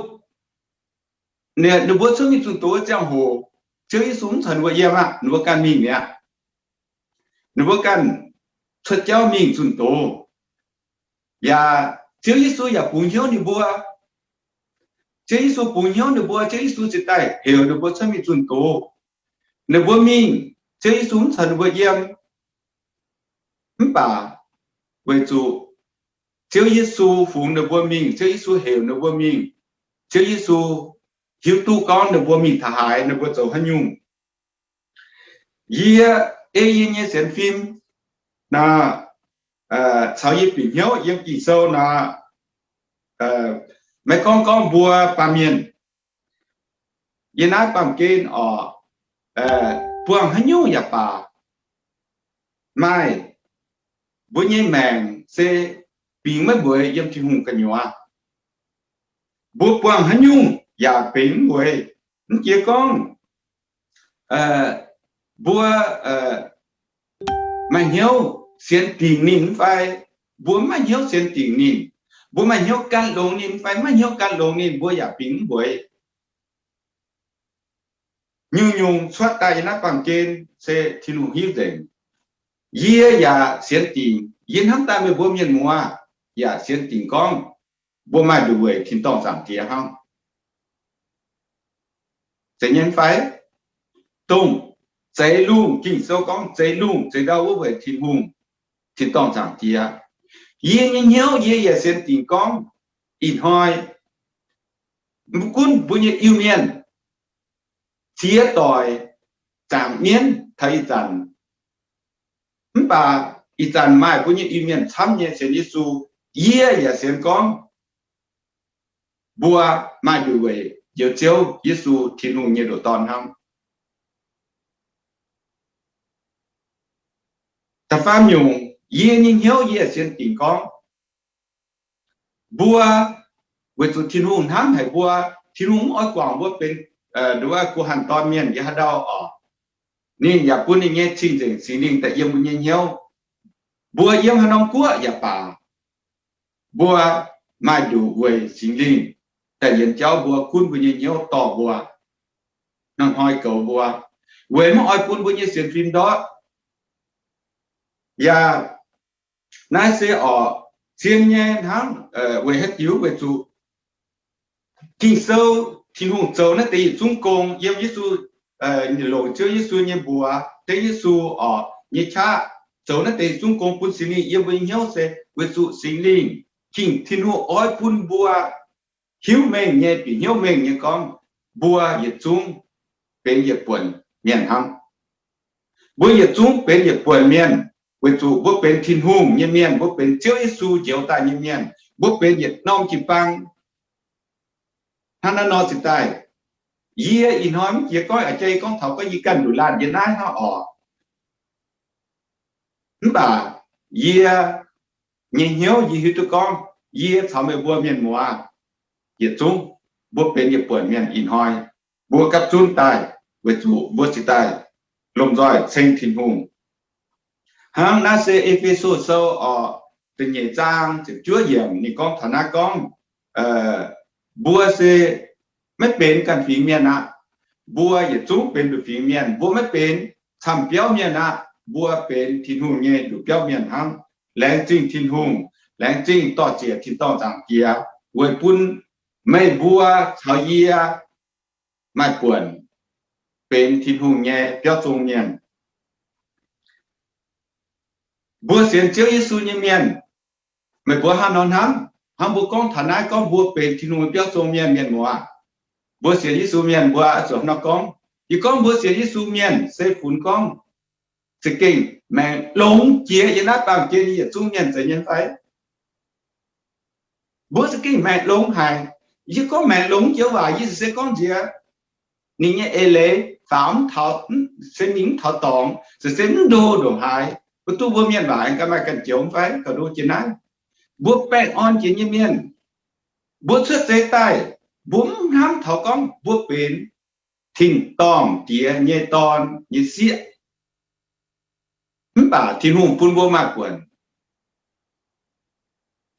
ninh mbuo cuotv mingh zunh doz ziangh hoc, Ziouv Yesu mv caux ninh mbuo yiem aqv, ninh mbuo ganh mingh mi'aqv. Ninh mbuo ganh cuotv jauv mingh zunh doz. Yaac Ziouv Yesu yaac bungx hnyouv ninh mbuo. Ziouv Yesu bungx hnyouv ninh mbuo, Ziouv Yesu ziouc daaih heuc ninh mbuo cuotv mingh zunh doz. Ninh mbuo mingh, Ziouv Yesu mv caux ninh mbuo yiem. Mv baac weic zuqc Ziouv Yesu fungx ninh mbuo mingh, Ziouv Yesu heuc ninh mbuo mingh, Ziouv Yesu hiuv duqv gorngv ninh mbuo mingh taux haaix, ninh mbuo zoux haaix nyungc. Yie ei yie nyei sienx fim nor, caux yie bieqc hnyouv yiem Ging-Sou nor, maiv gorngv gorngv mbuo baamh mienh, yie naaiv baamh gen oc, buangh haaix nyungc yaac baac, maaih mbuo nyei maengc se bingx maiv mbueiz yiem Tin-Hungh gu'nyuoz. Mbuo buangh haaix nyungc yaac bingx mv mbueiz. Mv jiex gorngv mbuo maaih hnyouv sienx dingc ninh mv fai mbuo mv maaih hnyouv sienx dingc ninh, mbuo maaih hnyouv gan longx ninh mv fai mv maaih hnyouv gan longx ninh, mbuo yaac bingx mv mbueiz. Nyungc-nyungc cuotv daaih yiem naaiv baamh gen se Tin-Hungh hiuv nzengc. Yie yaac sienx dingc, yie hnamv daaih meih mbuo mienh muoz yaac sienx dingc gorngv mbuo maaih nduqc weic tin-dorngh Zaangc Diex hnangv. Zeiz nyei fai? Dongh zeix lungh, Ging-Sou gorngv zeix lungh zeix ndau wuov weic Tin-Hungh, tin-dorngh Zaangc Diex. Yie nyei hnyouv yie yaac sienx dingc gorngv ih hnoi mv gunv mbuo nyei Iu-Mienh ziex doic zaangc mienv taux ih zanc, mv baac ih zanc maaih mbuo nyei Iu-Mienh camv nyei sienx Yesu, yie yaac sienx gorngv mbuo maaih nduqc weic njoux Ziouv Yesu, Tin-Hungh nyei ndoqc Dorn hnangv. Da'faam nyungc, yie nyei hnyouv yie sienx dingc gorngv mbuo weic zuqc Tin-Hungh hnamv haic mbuo, Tin-Hungh mv oix guangc mbuo benx nduov gu hanc dorn mienh yiem haaix ndau oc. Ninh yaac bun ninh nyei cing-nzengc Singx Lingh daaih yiem mbuo nyei hnyouv. Mbuo yiem haaix norm guoqv yaac baac, mbuo maaih nduqc weic Singx Lingh daaih yienx jauv mbuo, gunv mbuo nyei hnyouv dorh mbuo, hnoi-hnoi goux mbuo, weic mv oix bun mbuo nyei sienx fim ndortv. Yaac naaiv se oc, zien nyei hnangv. Weic haaix diuc? Weic zuqc Ging-Sou, Tin-Hungh zoux naaiv deix yietc zungv gong yiem Yesu, longc Ziouv Yesu nyei mbuox, dengv Yesu oc nyei qaqv zoux naaiv deix yietc zungv gong bun Singx Lingh yiem mbuo nyei hnyouv se weic zuqc Singx Lingh, Ging, Tin-Hungh oix bun mbuo hiuv mengh nyei, bieqc hnyouv mengh nyei gorngv mbuo yietc zungv benx yietc buonc mienh hnangv. Mbuo yietc zungv benx yietc buonc mienh, weic zuqc mbuo benx Tin-Hungh nyei mienh, mbuo benx Ziouv Yesu njoux daaih nyei mienh, mbuo benx yietc norm jiu-baang. Hnangv naaiv nor cingx daaih, yie ih hnoi mv jiex goiv a'jang gorngv taux gorngv yie ganh nduqc laanh yie naaiv hnangv oc. Mv baac yie nyei hnyouv yie hiuv duqv gorngv yie caux meih mbuo mienh muoz yietc zungv mbuo benx yietc buonc mienh ih hnoi, mbuo gapv zunv daaih weic zuqc mbuo cingx daaih lomh nzoih ceng Tin-Hungh. Hnangv naaiv se E^fe^so Sou oc, da'nyeic zaang ziepc juov yiemc ninh gorngv taux naaiv gorngv, mbuo se maiv benx ganh fingx mienh aqv. Mbuo yietc zungv benx nduqc fingx mienh. Mbuo maiv benx camv biauv mienh aqv. Mbuo benx Tin-Hungh nyei nduqc biauv mienh hnangv. Laengz zingh Tin-Hungh, laengz zingh dorh ziec tin-dorngh Zaangc Diex weic bun meih mbuo caux yie maaih buonc benx Tin-Hungh nyei biauv zong mienh. Mbuo sienx Ziouv Yesu nyei mienh, meih mbuo hnangv nor hnamv, hnangv mbuo gorngv taux naaiv gorngv mbuo benx Tin-Hungh nyei biauv zong mienh, mienh muoz. Mbuo sienx Yesu mienh mbuo zuqc hnangv nor gorngv. Yie gorngv mbuo sienx Yesu mienh se funx gorngv za'gengh maengc longx jiex yiem naaiv baamh gen nyei yietc zungv mienh zeiz nyei fai? Mbuo za'gengh maengc longx haic. Yie gorngv maengc longx jiex waac, yie se gorngv nziex ninh nyei eix leiz faaux mv taux, se mingh mv taux dorngx, se se mv ndo ndongc haaix. Mbuo duqv mbuo mienh waac ganh maaih ganh joux fai gauh ndo jiex naaiv. mbuo baengh orn jiex nyei mienh, mbuo cuotv seix daaih, mbuo mv hnamv taux gorngv mbuo benx tin-dorngh Diex nyei dorn nyei sieqv. Mv baac Tin-Hungh bun mbuo maaih buonc.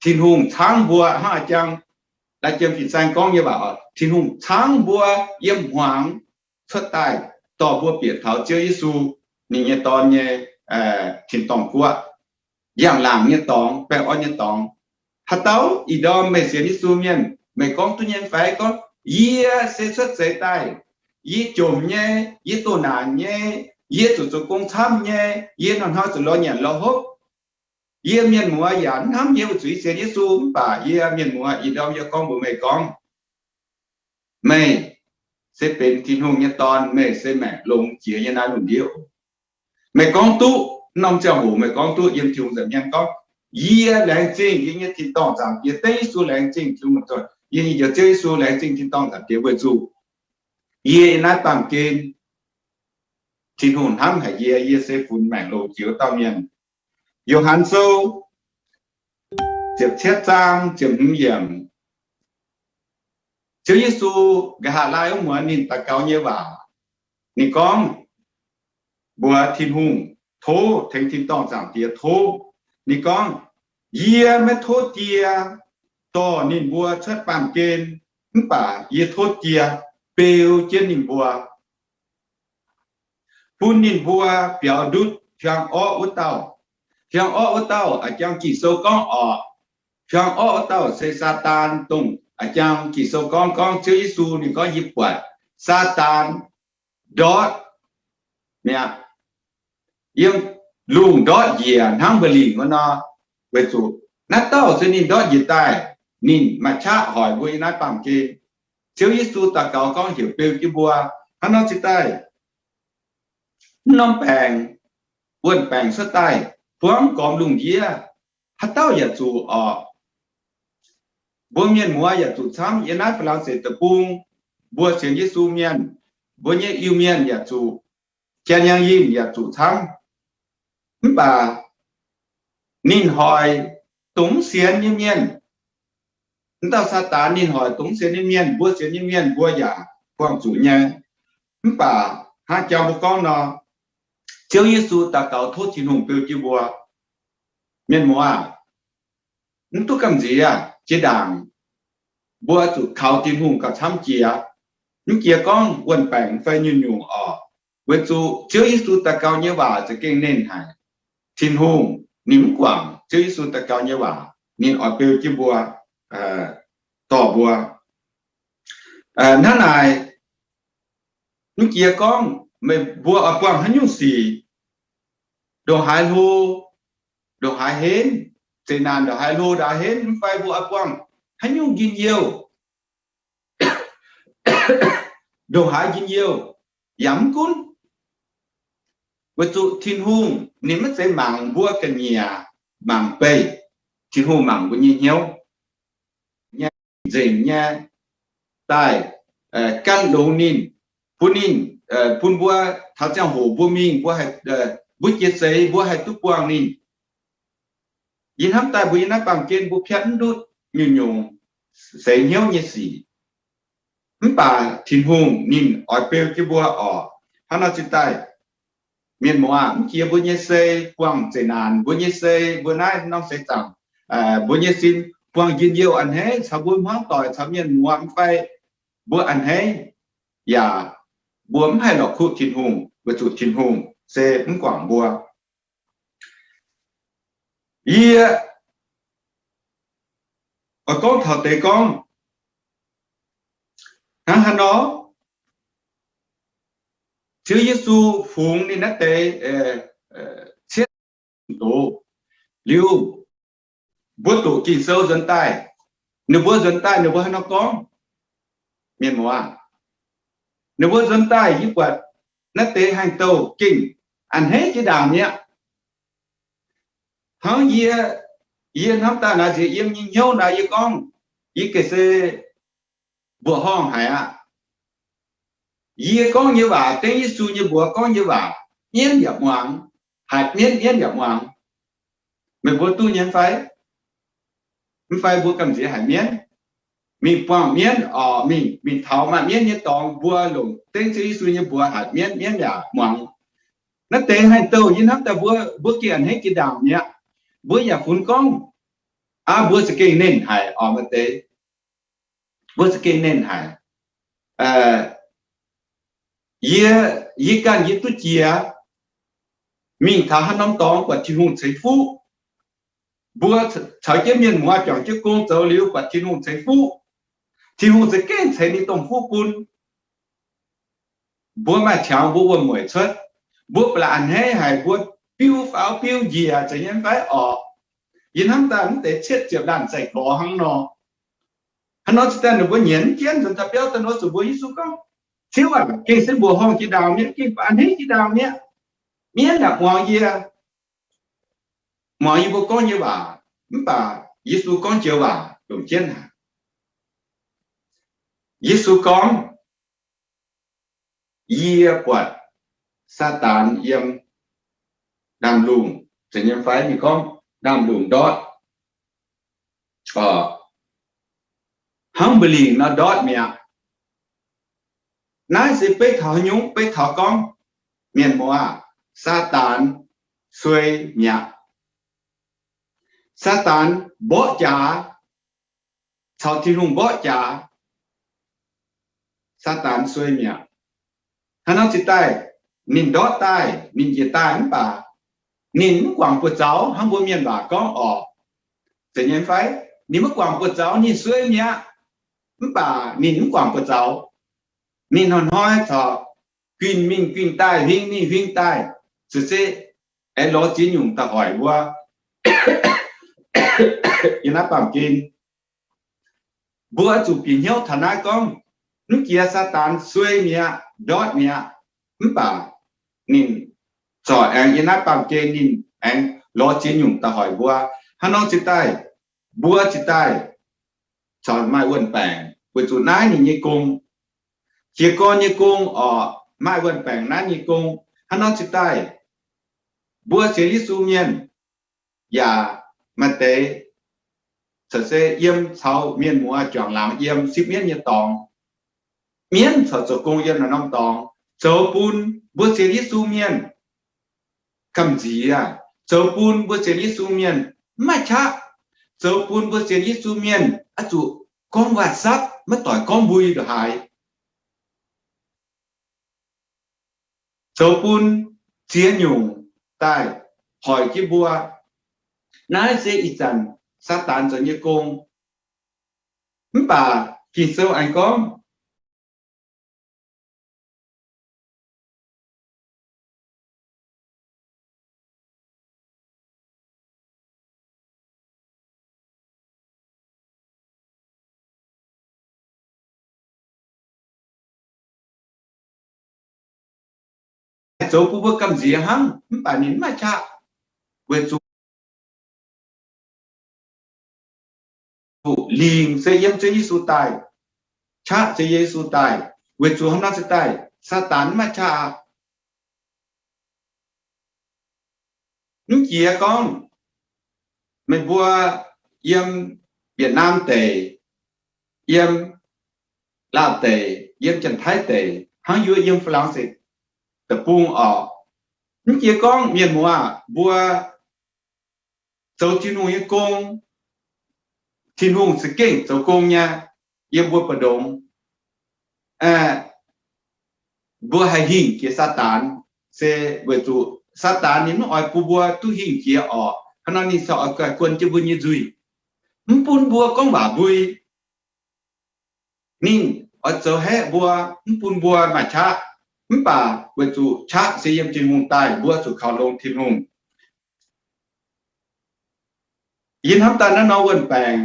Tin-Hungh cangv mbuo hnangv a'jang, la'jang fin-saeng gorngv nyei waac oc, Tin-Hungh cangv mbuo yiem hmuangx cuotv daaih, dorh mbuo bieqc taux Ziouv Yesu, ninh nyei Dorn nyei tin-dorngh guoqv, njang-laangc nyei dorngx, baengh orn nyei dorngx. Haaix dauh ih ndorm meih sienx Yesu mienh, meih gorngv duqv nyei fai? Gorngv, yie se cuotv seix daaih, yie jomc nyei, yie doh naanc nyei, yie zuqc zoux gong camv nyei, yie hnoi-hnoi zuqc lorz nyanc lorz hopv. Yie mienh muoz yaac mv hnamv yie weic zuqc yie sienx Yesu, mv baac yie mienh muoz ih ndorm yie gorngv mbuox meih gorngv, meih se benx Tin-Hungh nyei dorn, meih se maengc longx jiex nyei naaiv lungh ndiev. Meih gorngv duqv, norm ziangh hoc meih gorngv duqv yiem Tin-Hungh nza'hmien gorngv, yie laengz zingh yie nyei tin-dorngh Zaangc Diex, dengv Yesu laengz zingh Tin-Hungh, yie nyei Njoux Ziouv Yesu laengz zingh tin-dorngh Zaangc Diex weic zuqc yie yiem naaiv baamh gen Tin-Hungh hnamv haic yie, yie se funx maengc longx jiex wuov dauh mienh. Yo^han Sou ziepc cietv zaang ziepc hmz yiemc. Ziouv Yesu nqa'haav laai wuov muonz ninh daux gaux nyei waac, ninh gorngv, mbuox Tin-Hungh tov, tengx tin-dorngh Zaangc Diex tov. Ninh gorngv, yie maiv tov Die dorh ninh mbuo cuotv baamh gen, mv baac yie tov Die beu jienv ninh mbuo, bun ninh mbuo biaux ndutv hiuang orqv wuov dauh. Hiuang orqv wuov dauh a'jang Ging-Sou gorngv orqc, hiuang orqv wuov dauh se Saadaan, dongh a'jang Ging-Sou gorngv, gorngv Ziouv Yesu ninh gorngv, yie buatc Saadaan ndortv mi'aqv, yiem lungh ndortv njiec hnangv mba'lingc wuov nor, weic zuqc naaiv dauh se ninh ndortv njiec daaih, ninh maaih qaqv hoic mbuo yiem naaiv baamh gen. Ziouv Yesu daux gaux gorngv heuc beu jienv mbuo. Hnangv nor cingx daaih, mv norm baengc, wuonh baengc cuotv daaih, buangv gormx lungh ndiev, haaix dauh yaac zuqc orqc. Mbuo mienh muoz yaac zuqc camv. Yiem naaiv Faa^lan^seix Deic-Bung, mbuo sienx Yesu mienh, mbuo nyei Iu-Mienh yaac zuqc, Janx-Yangh Yinh yaac zuqc camv. Mv baac ninh hoic dongh mv sienx nyei mienh. Mv dauh Saadaan ninh hoic dongh mv sienx nyei mienh. Mbuo sienx nyei mienh mbuo yaac buangh zuqc nyei. Mv baac hnangv jang mbuo gorngv nor, Ziouv Yesu daux gaux tov Tin-Hungh beu jienv mbuo. Mienh muoz aah, mv duqv gamh nziex, jiex ndaangc mbuo zuqc kaux Tin-Hungh gauh camv jiex. Mv jiex gorngv wuonh baengc fai nyungc-nyungc orqc, weic zuqc Ziouv Yesu daux gaux nyei waac za'gengh nernh haic. Tin-Hungh ninh mv guangc Ziouv Yesu daux gaux nyei waac, ninh oix beu jienv mbuo, dorh mbuo. Hnangv naaic, mv jiex gorngv meih mbuo oix buangh haaix nyungc sic, ndongc haaix hlo, ndongc haaix henv, zeqc naanc ndongc haaix hlo ndongc haaix henv, mv fai mbuo oix buangh haaix nyungc njien-youh, ndongc haaix njien-youh yaac mv gunv, weic zuqc Tin-Hungh ninh maiv zeiz mangc mbuo ga'nyiec mangc beih. Tin-Hungh mangc mbuo nyei hnyouv, nyei nzengc nyei daaih, gan longx ninh, bun ninh, bun mbuo taux ziangh hoc mbuo mingh, mbuo haih, mbuo jiex seix mbuo haih duqv buangh ninh. Yie hnamv daaih mbuo yiem naaiv baamh gen mbuo piatv mv ndutv nyungc-nyungc seix hnyouv nyei sic. Mv baac Tin-Hungh ninh oix beu jienv mbuo orqc. Hnangv nor cingx daaih, mienh muoz aah, mv jiex mbuo nyei sei buangh zeqc naanc, mbuo nyei sei, mbuo naaiv norm seix zaangc, mbuo nyei sin buangh njien-youh a'hneiv caux mbuo hmuangv doic caux mienh muoz mv fai mbuo a'hneiv, yaac mbuo mv haih lorqc kuv Tin-Hungh weic zuqc Tin-Hungh se mv guangc mbuo. Yie oix gorngv taux deix gorngv, hnangv haaix nor Ziouv Yesu fungx ninh naaiv deix cietv doz liuz, mbuo doqc Ging-Sou nzuonx daaih, ninh mbuo nzuonx daaih ninh mbuo haaix nor gorngv? Mienh muoz, ninh mbuo nzuonx daaih yie buatc naaiv deix haaix douh gengh a'hneiv jiex ndaangc mi'aqv. Hnangv yie, yie hnamv daaih naaic nziex yiem nyei hnyouv naaic yie gorngv, yie gengh se mbuoqc horngh haic aqv. Yie gorngv nyei waac, dengv Yesu nyei mbuox gorngv nyei waac, mienv yaac muangx, haiz mienv, mienv yaac muangx. Meih mbuo duqv nyei fai? Mv fai mbuo gamh nziex haic mienv, mingh buangh mienv oc, mingh, mingh taux maaih mienv nyei dorngx, mbuo longc dengv Ziouv Yesu nyei mbuox hatc mienv, mienv yaac muangx. Naaiv deix haaix dauh yie hnamv daaih mbuo, mbuo gengh a'hneiv jiex ndaangc mi'aqv. Mbuo yaac funx gorngv, aa, mbuo za'gengh nernh haic oc, maaih deix mbuo za'gengh nernh haic. Yie, yie ganh yie duqv jiex mingh taux haaix norm dorngx buatc Tin-Hungh ceix fuqv. Mbuo caux jienv mienh muoz juangc jienv gong zoux liuz buatc Tin-Hungh ceix fuqv. Tin-Hungh za'gengh ceix ninh dongh fuqv bun mbuo maaih qangx mbuo wuom-mueic cuotv. Mbuo ba'laqc a'hneiv haic, mbuo biuv faaux biuv njiec, zeiz nyei fai orqc? Yie hnamv daaih mv deix cietv ziepc laanh zeih gorx hnangv nor. Hnangv nor cingx daaih ninh mbuo nyienz jienv nzuonx daaih biauv daaih nor zuqc mbuox Yesu gorngv, Ziouv aac, gengh se mbuoqc horngh jiex ndaangc mi'aqv, gengh baac a'hneiv jiex ndaangc mi'aqv. Mienv yaac muangx yie, muangx yie mbuo gorngv nyei waac, mv baac Yesu gorngv joux waac longc jienv haic. Yesu gorngv, yie buatc Saadaan yiem ndaamv-lungh, zeiz nyei fai? Ninh gorngv ndaamv-lungh ndortv, hnangv mba'lingc nor ndortv mi'aqv. Naaiv se beiv taux haaix nyungc? Beiv taux gorngv, mienh muoz aah, Saadaan suei mi'aqv. Saadaan mborqv jaax, caux Tin-Hungh mborqv jaax, Saadaan suei mi'aqv. Hnangv nor cingx daaih, ninh ndortv daaih, ninh njiec daaih mv baac ninh mv guangc buoz-zaux hnangv mbuo mienh waac gorngv orqc, zeiz nyei fai? Ninh mv guangc buoz-zaux, ninh suei mi'aqv, mv baac ninh mv guangc buoz-zaux. Ninh hnoi-hnoi corc guinh mingh guinh daaih, huing mingh huing daaih, ziouc se aengx lorz ziex nyungc daaih hoic mbuo. Yiem naaiv baamh gen, mbuo zuqc bieqc hnyouv taux naaiv gorngv, mv jiex Saadaan suei mi'aqv, ndortv mi'aqv, mv baac ninh corc aengx yiem naaiv baamh gen ninh aengx lorz ziex nyungc daaih hoic mbuo. Hnangv nor cingx daaih, mbuo cingx daaih corc maaih wuon-baengc weic zuqc naaiv ninh nyei gong. Jiez gorn nyei gong orqc, maaih wuon-baengc naaiv nyei gong. Hnangv nor cingx daaih, mbuo sienx Yesu mienh yaac maaih deix corc se yiem caux mienh muoz juangc laangz yiem sipv mienv nyei dorngx. Mienv corc zoux gong yiem naaiv norm dorngx, zoux bun mbuo sienx Yesu mienh gamh nziex, zoux bun mbuo sienx Yesu mienh mv maaih qaqv, zoux bun mbuo sienx Yesu mienh oix zuqc gorngv waac-sapv, maiv doic gorngv mbui ndongc haaix, zoux bun ziex nyungc daaih hoic jienv mbuo. Naaiv se ih zanc Saadaan zoux nyei gong. Mv baac Ging-Sou aengx gorngv, zoux bun mbuo gamh nziex hnangv, mv baac ninh mv maaih qaqv, weic zuqc lingc se yiem Ziouv Yesu daaih, qaqv se Yesu daaih, weic zuqc hnangv nor se daaih Saadaan mv maaih qaqv aqv. Mv jiex gorngv meih mbuo yiem Việt Nam deic, yiem Laauv deic, yiem Janx-Taiv deic, hnangv yie yiem Faa^lang^se Deic-Bung orqc, mv jiex gorngv mienh muoz aah, mbuo zoux Tin-Hungh nyei gong, Tin-Hungh za'gengh zoux gong nyei yiem mbuo mbu'ndongx. Mbuo haih hingh jiex Saadaan, se weic zuqc Saadaan ninh mv oix bun mbuo duqv hingh jiex orqc. Hnangv nor ninh corc oix guon jienv mbuo nyei nzuih, mv bun mbuo gorngv waac mbui. Ninh oix zoux haeqv mbuo, mv bun mbuo maaih qaqv, mv baac weic zuqc qaqv se yiem Tin-Hungh daaih, mbuo zuqc kaux longx Tin-Hungh. Yie hnamv daaih naaiv norm wuon-baengc,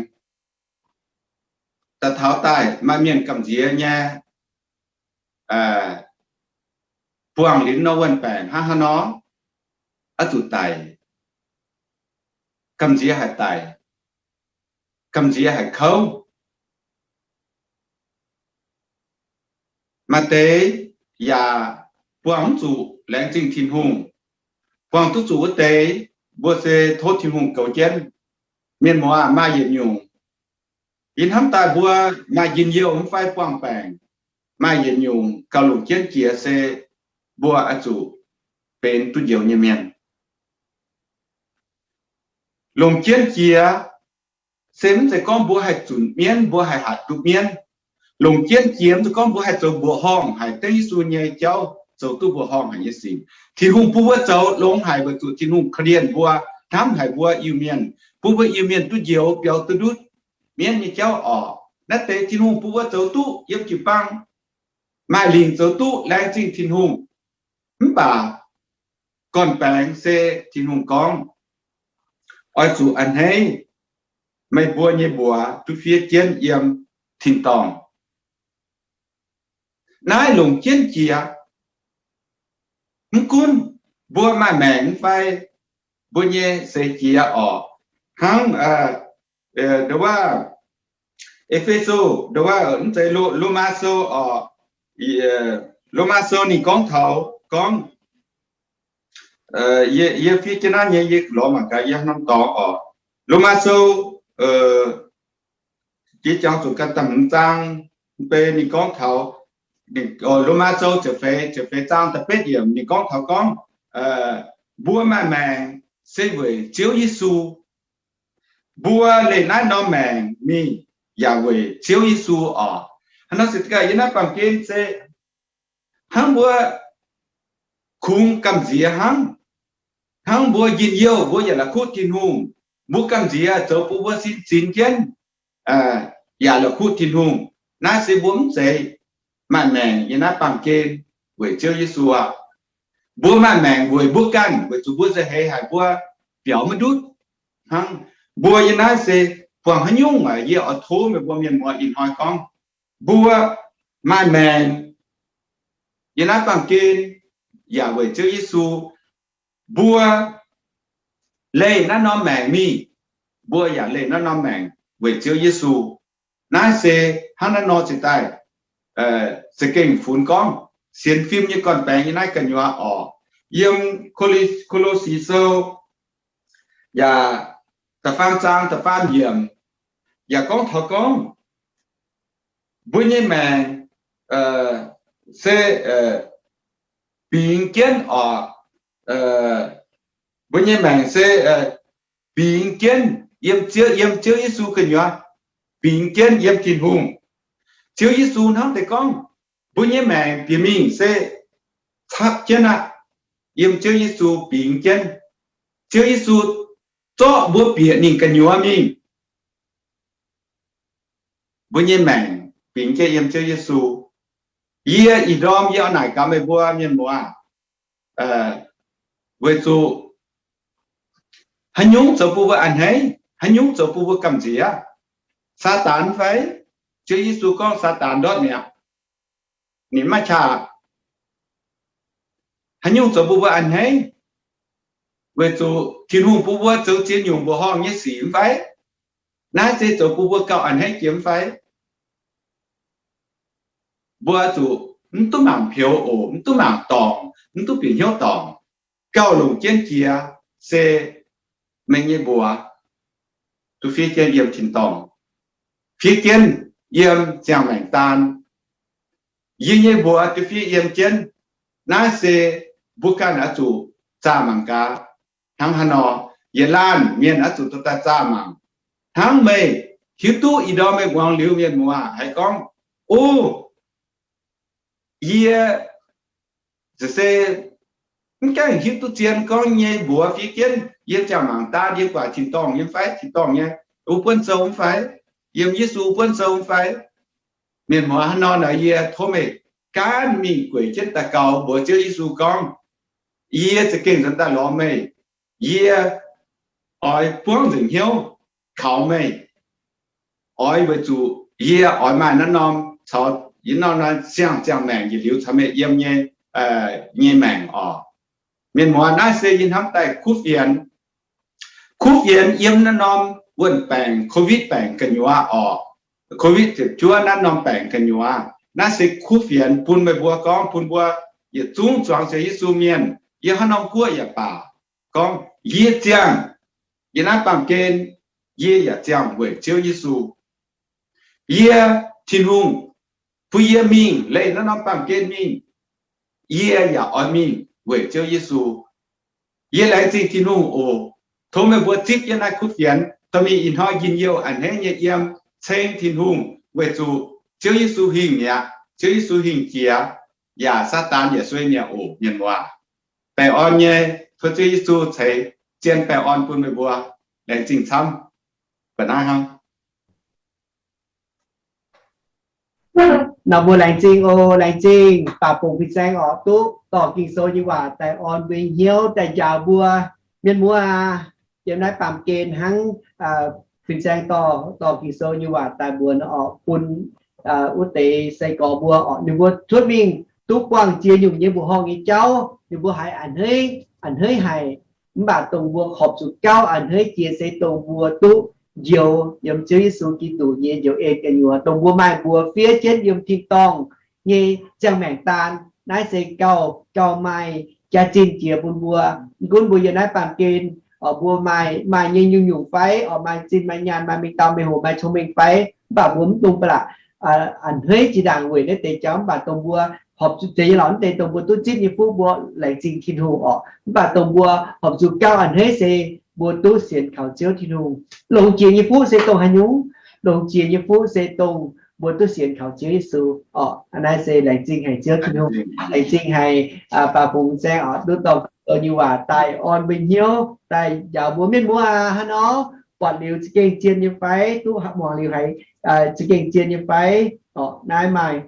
daaih taux daaih maaih mienh gamh nziex nyei, buangh liuz norm wuon-baengc hnangv haaix nor, oix zuqc daic, gamh nziex haic daic, gamh nziex haic kouv. Maaih deix yaac buangh mv zuqc laengz zingh Tin-Hungh. Buangh duqv zuqc wuov deix, mbuo se tov Tin-Hungh goux jienv. Mienh muoz aah, maaih yietc nyungc Yie hnamv daaih mbuo maaih njien-youh mv fai buangh baengc, maaih yietc nyungc gauh longc jienv jiex se mbuo oix zuqc benx duqv njoux nyei mienh. Longc jienv jiex se mv zeiz gorngv mbuo haih zunc mienv, mbuo haih hatc duqv mienv. Longc jienv jiex mv zeiz gorngv mbuo haih zoux mbuoqc horngh, haih dengv Yesu nyei jauv zoux duqv mbuoqc horngh haic nyei sic. Tin-Hungh bun mbuo zoux longx haic weic zuqc Tin-Hungh korv-lienh mbuo, hnamv haic mbuo Iu-Mienh, bun mbuo Iu-Mienh duqv njoux biaux duqv ndutv mienv nyei jauv orqc. Naaiv deix Tin-Hungh bun mbuo zoux duqv yiem jiu-baang maaih lingc zoux duqv laengz zingh Tin-Hungh. Mv baac gorn-baengx se Tin-Hungh gorngv, oix zuqc a'hneiv meih mbuo nyei mbuox duqv fiev jienv yiem tin-dorngh. Naaiv longc jienv jiex, mv gunv mbuo maaih maengc mv fai mbuo nyei seix jiex orqc. Hnangv nduov, E^fe^so, nduov, mv zeiz, Lomaa Sou orqc. Lomaa Sou ninh gorngv taux gorngv, yie fiev jienv naaiv nyei, yie lorz mangc gaax yie hnamv dorngx orqc. Lomaa Sou, jiex jangx zuqc ganh da'hmz zaang, mv bei ninh gorngv taux, Lomaa Sou ziepc feix, ziepc feix zaang da'betv yiemc ninh gorngv taux gorngv, mbuo maaih maengc se weic Ziouv Yesu. Mbuo leih naaiv norm maengc mingh yaac weic Ziouv Yesu orqc. Hnangv nor se gaax yie naaiv baamh gen se hnangv mbuo kungx gamh nziex hnangv, hnangv mbuo njien-youh mbuo yaac la'kuqv Tin-Hungh, mbuo gamh nziex zoux bun mbuo sin zinx jienv yaac la'kuqv Tin-Hungh. Naaiv se mbuo mv zeiz maaih maengc yiem naaiv baamh gen weic Ziouv Yesu aqv. Mbuo maaih maengc weic mbuo ganh, weic zuqc mbuo nzauh heix haic mbuo biaux maiv ndutv. Hnangv mbuo yiem naaiv se buangh haaix nyungc, yie oix tov meih mbuo mienh muoz ih hnoi gorngv, mbuo maaih maengc yiem naaiv baamh gen yaac weic Ziouv Yesu. Mbuo leih naaiv norm maengc mingh, mbuo yaac leih naaiv norm maengc weic Ziouv Yesu. Naaiv se hnangv naaiv nor ziouc daaih za'gengh funx gorngv sienx fim nyei gorn-baengx yiem naaiv gu'nyuoz orqc. Yiem Ko^lo^si Sou yaac da'faam zaang da'faam yiemc yaac gorngv taux gorngv mbuo nyei maengc se bingx jienv orqc. Mbuo nyei maengc se bingx jienv yiem Ziouv, yiem Ziouv Yesu gu'nyuoz, bingx jienv yiem Tin-Hungh. Ziouv Yesu hnangv deix gorngv mbuo nyei maengc bieqc mingh se capv jienv aqv, yiem Ziouv Yesu bingx jienv. Ziouv Yesu zorqv mbuo bieqc ninh gu'nyuoz mingh. Mbuo nyei maengc bingx jienv yiem Ziouv Yesu. Yie ih ndorm yie oix naaic gaax meih mbuo mienh muoz, weic zuqc haaix nyungc zoux bun mbuo a'hneiv, haaix nyungc zoux bun mbuo gamh nziex? Saadaan fai? Ziouv Yesu gorngv Saadaan ndortv mi'aqv. Ninh maiv qaqv. Haaix nyungc zoux bun mbuo a'hneiv? Weic zuqc Tin-Hungh bun mbuo zoux ziex nyungc mbuoqc horngh nyei sic mv fai? Naaiv se zoux bun mbuo gauh a'hneiv jiex mv fai? Mbuo zuqc mv duqv mangc peux oc, mv duqv mangc dorngc, mv duqv bieqc hnyouv dorngc. Gauh longc jienv jiex se meih nyei mbuox duqv fiev jienv yiem tin-dorngh, fiev jienv yiem ziangh maengc daan. Yie nyei mbuox duqv fiev yiem jienv. Naaiv se mbuo ganh oix zuqc zaah mangc gaax. Hnangv haaix nor, yietc laanh mienh oix zuqc dorh daaih zaah mangc. Hnangv meih hiuv duqv ih ndorm meih muangx liuz mienh muoz haiz gorngv, O, yie se mv gaengh hiuv duqv zien gorngv nyei mbuox fiev jienv yiem ziangh maengc daan, yiem gu'nguaaic tin-dorngh nyei fai, tin-dorngh nyei wuov buonv sou mv fai, yiem Yesu buonv sou mv fai. Mienh muoz, hnangv nor naaic yie tov meih gaanv mingh gueic jienv daux gaux mbuox Ziouv Yesu gorngv, yie za'gengh nzuonx daaih lorz meih. Yie oix buangv nzengc hnyouv kaux meih. Oix weic zuqc yie oix maaih naaiv norm caux yie norm naaiv siang-ziangh maengc yietc liuz caux meih yiem nyei, nyei maengc oc. Mienh muoz, naaiv se yie hnamv daaih kuv fienx. Kuv fienx yiem naaiv norm wuonh baengc, covid baengc gu'nyuoz oc. Covid ziepc juov naaiv norm baengc gu'nyuoz, naaiv se kuv fienx bun meih mbuo gorngv bun mbuo yietc zungv zuangx Ziouv Yesu mienh, yiem haaix norm guoqv yaac baac, gorngv yie ziangh, yie naaiv baamh gen, yie yaac ziangh weic Ziouv Yesu. Yie, Tin-Hungh, bun yie mingh leih naaiv norm baamh gen mingh. Yie yaac oix mingh weic Ziouv Yesu. Yie laengz zingh Tin-Hungh oc. Tov meih mbuo zipv yie naaiv kuv fienx dorh mingh ih hnoi njien-youh a'hneiv nyei yiem ceng Tin-Hungh weic zuqc Ziouv Yesu hingh mi'aqv. Ziouv Yesu hingh jiex, yaac Saadaan yaac sueih mi'aqv oc, mienh muoz. Baengh orn nyei, tov Ziouv Yesu ceix zien baengh orn bun meih mbuo. Laengz zingh camv. Ba'naaiv hnangv. Nor mbuo laengz zingh oc, laengz zingh baac bungx fin-saeng oc, duqv dorh Ging-Sou nyei waac daaih orn mbuo nyei hnyouv, daaih njaaux mbuo. Mienh muoz aac, yiem naaiv baamh gen hnangv, fin-saeng dorh, dorh Ging-Sou nyei waac daaih mbuox oc, bun wuov deix sai-gorx mbuo oc, ninh mbuo cuotv mingh duqv buangh ziex nyungc nyei mbuoqc horngh nyei jauv, ninh mbuo haiz a'hneiv, a'hneiv haic. Mv baac dongh mbuo horpc zuqc gauh a'hneiv jiex se dongh mbuo duqv njoux yiem Ziouv Yesu Giduc nyei njoux en gu'nyuoz, dongh mbuo maaih mbuox fiev jienv yiem tin-dorngh nyei ziangh maengc daan. Naaiv se gauh, gauh maaih jaax-zinh jiex bun mbuo. Mv gunv mbuo yiem naaiv baamh gen, mbuo maaih, maaih nyei nyungc-nyungc fai, oix maaih zinh maaih nyaanh, maaih mingh dauh mingh hoc, maaih cong-mengh fai, mv baac mbuo mv dungx ba'laqc a'hneiv jiex ndaangc weic naaiv deix jauv. Mv baac dongh mbuo horpc zuqc ziex nyei lorqc, mv deix dongh mbuo duqv zipv nyei fuqv mbuo laengz zingh Tin-Hungh oc. Mv baac dongh mbuo horpc zuqc gauh a'hneiv se mbuo duqv sienx kaux Ziouv Tin-Hungh. Longx jiex nyei fuqv se dongh haaix nyungc? Longx jiex nyei fuqv se dongh mbuo duqv sienx kaux Ziouv Yesu oc. Naaiv se laengz zingh haic Ziouv Tin-Hungh, laengz zingh haic baac bungx fin-saeng oc, duqv dorh Ging-Sou nyei waac daaih orn mbuo hnyouv, daaih njaaux mbuo. Mienh muoz aac, hnangv nor buatc liuz za'gengh zien nyei fai? Duqv muangx liuz haiz za'gengh zien nyei fai? Oc, naaiv maaih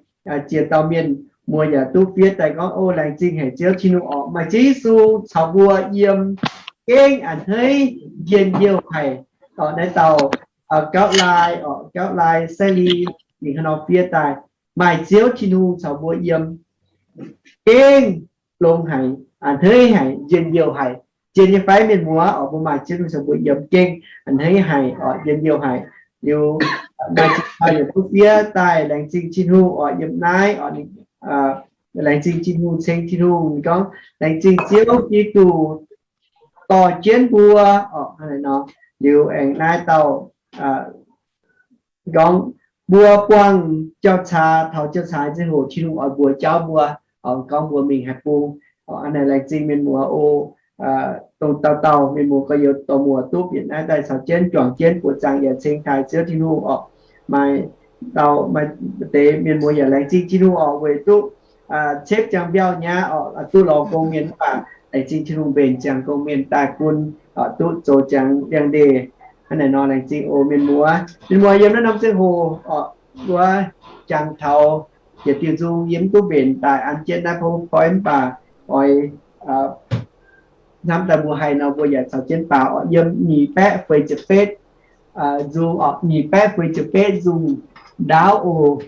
ziex dauh mienh muoz yaac duqv fiev daaih gorngv, O, laengz zingh haic Ziouv Tin-Hungh oc, maaih Ziouv Yesu caux mbuo yiem, gengh a'hneiv njien-youh haic. Oc, naaiv dauh gauv lai oc, gauv lai Sai Li, ninh hnangv nor fiev daaih, maaih Ziouv Tin-Hungh caux mbuo yiem, gengh longx haic, a'hneiv haic, njien-youh haic. Zien nyei fai mienh muoz oc? Mbuo maaih Ziouv Tin-Hungh caux mbuo yiem, gengh a'hneiv haic oc, njien-youh haic. Liuz maaih ziex dauh yaac duqv fiev daaih, laengz zingh Tin-Hungh oc, yiem naaiv oc, laengz zingh Tin-Hungh, ceng Tin-Hungh. Ninh gorngv, Laengz zingh Ziouv Giduc dorh jienv mbuo oc. Liuz aengx naaiv dauh gorngv, Mbuo buangh jauv-caax, taux jauv-caax ziangh hoc Tin-Hungh oix mbuox jauv mbuo, gorngv mbuo mingh haaix bung. Hnangv naaic laengz zingh mienh muoz oc. Dongh dauh dauh mienh muoz gorx-youz dorh muoz duqv bieqc naaiv daaih caux jienv juangc jienv buoqc zaangc yaac ceng taaih Ziouv Tin-Hungh oc. Maaih dauh, maaih deix mienh muoz yaac laengz zingh Tin-Hungh oc, weic duqv cetv jangx mbiauh nyei oc, duqv lorz gong-mienh mv baac laengz zingh Tin-Hungh mbenc ziangx gong-mienh daaih bun duqv zoux ziangx liangx-ndeic. Hnangv naaic nor laengz zingh oc mienh muoz. Mienh muoz yiem naaiv norm ziangh hoc oc, wuov jangx taux yietc diuh nzung yie mv duqv mbenc daaih an jienv naaiv PowerPoint mv baac oix hnamv daaih mbuo haih nor mbuo yaac caux jienv baaux oc. Yiem nyic baeqv feix ziepc betv nzung oc, nyic baeqv feix ziepc betv nzung ndaauv oc.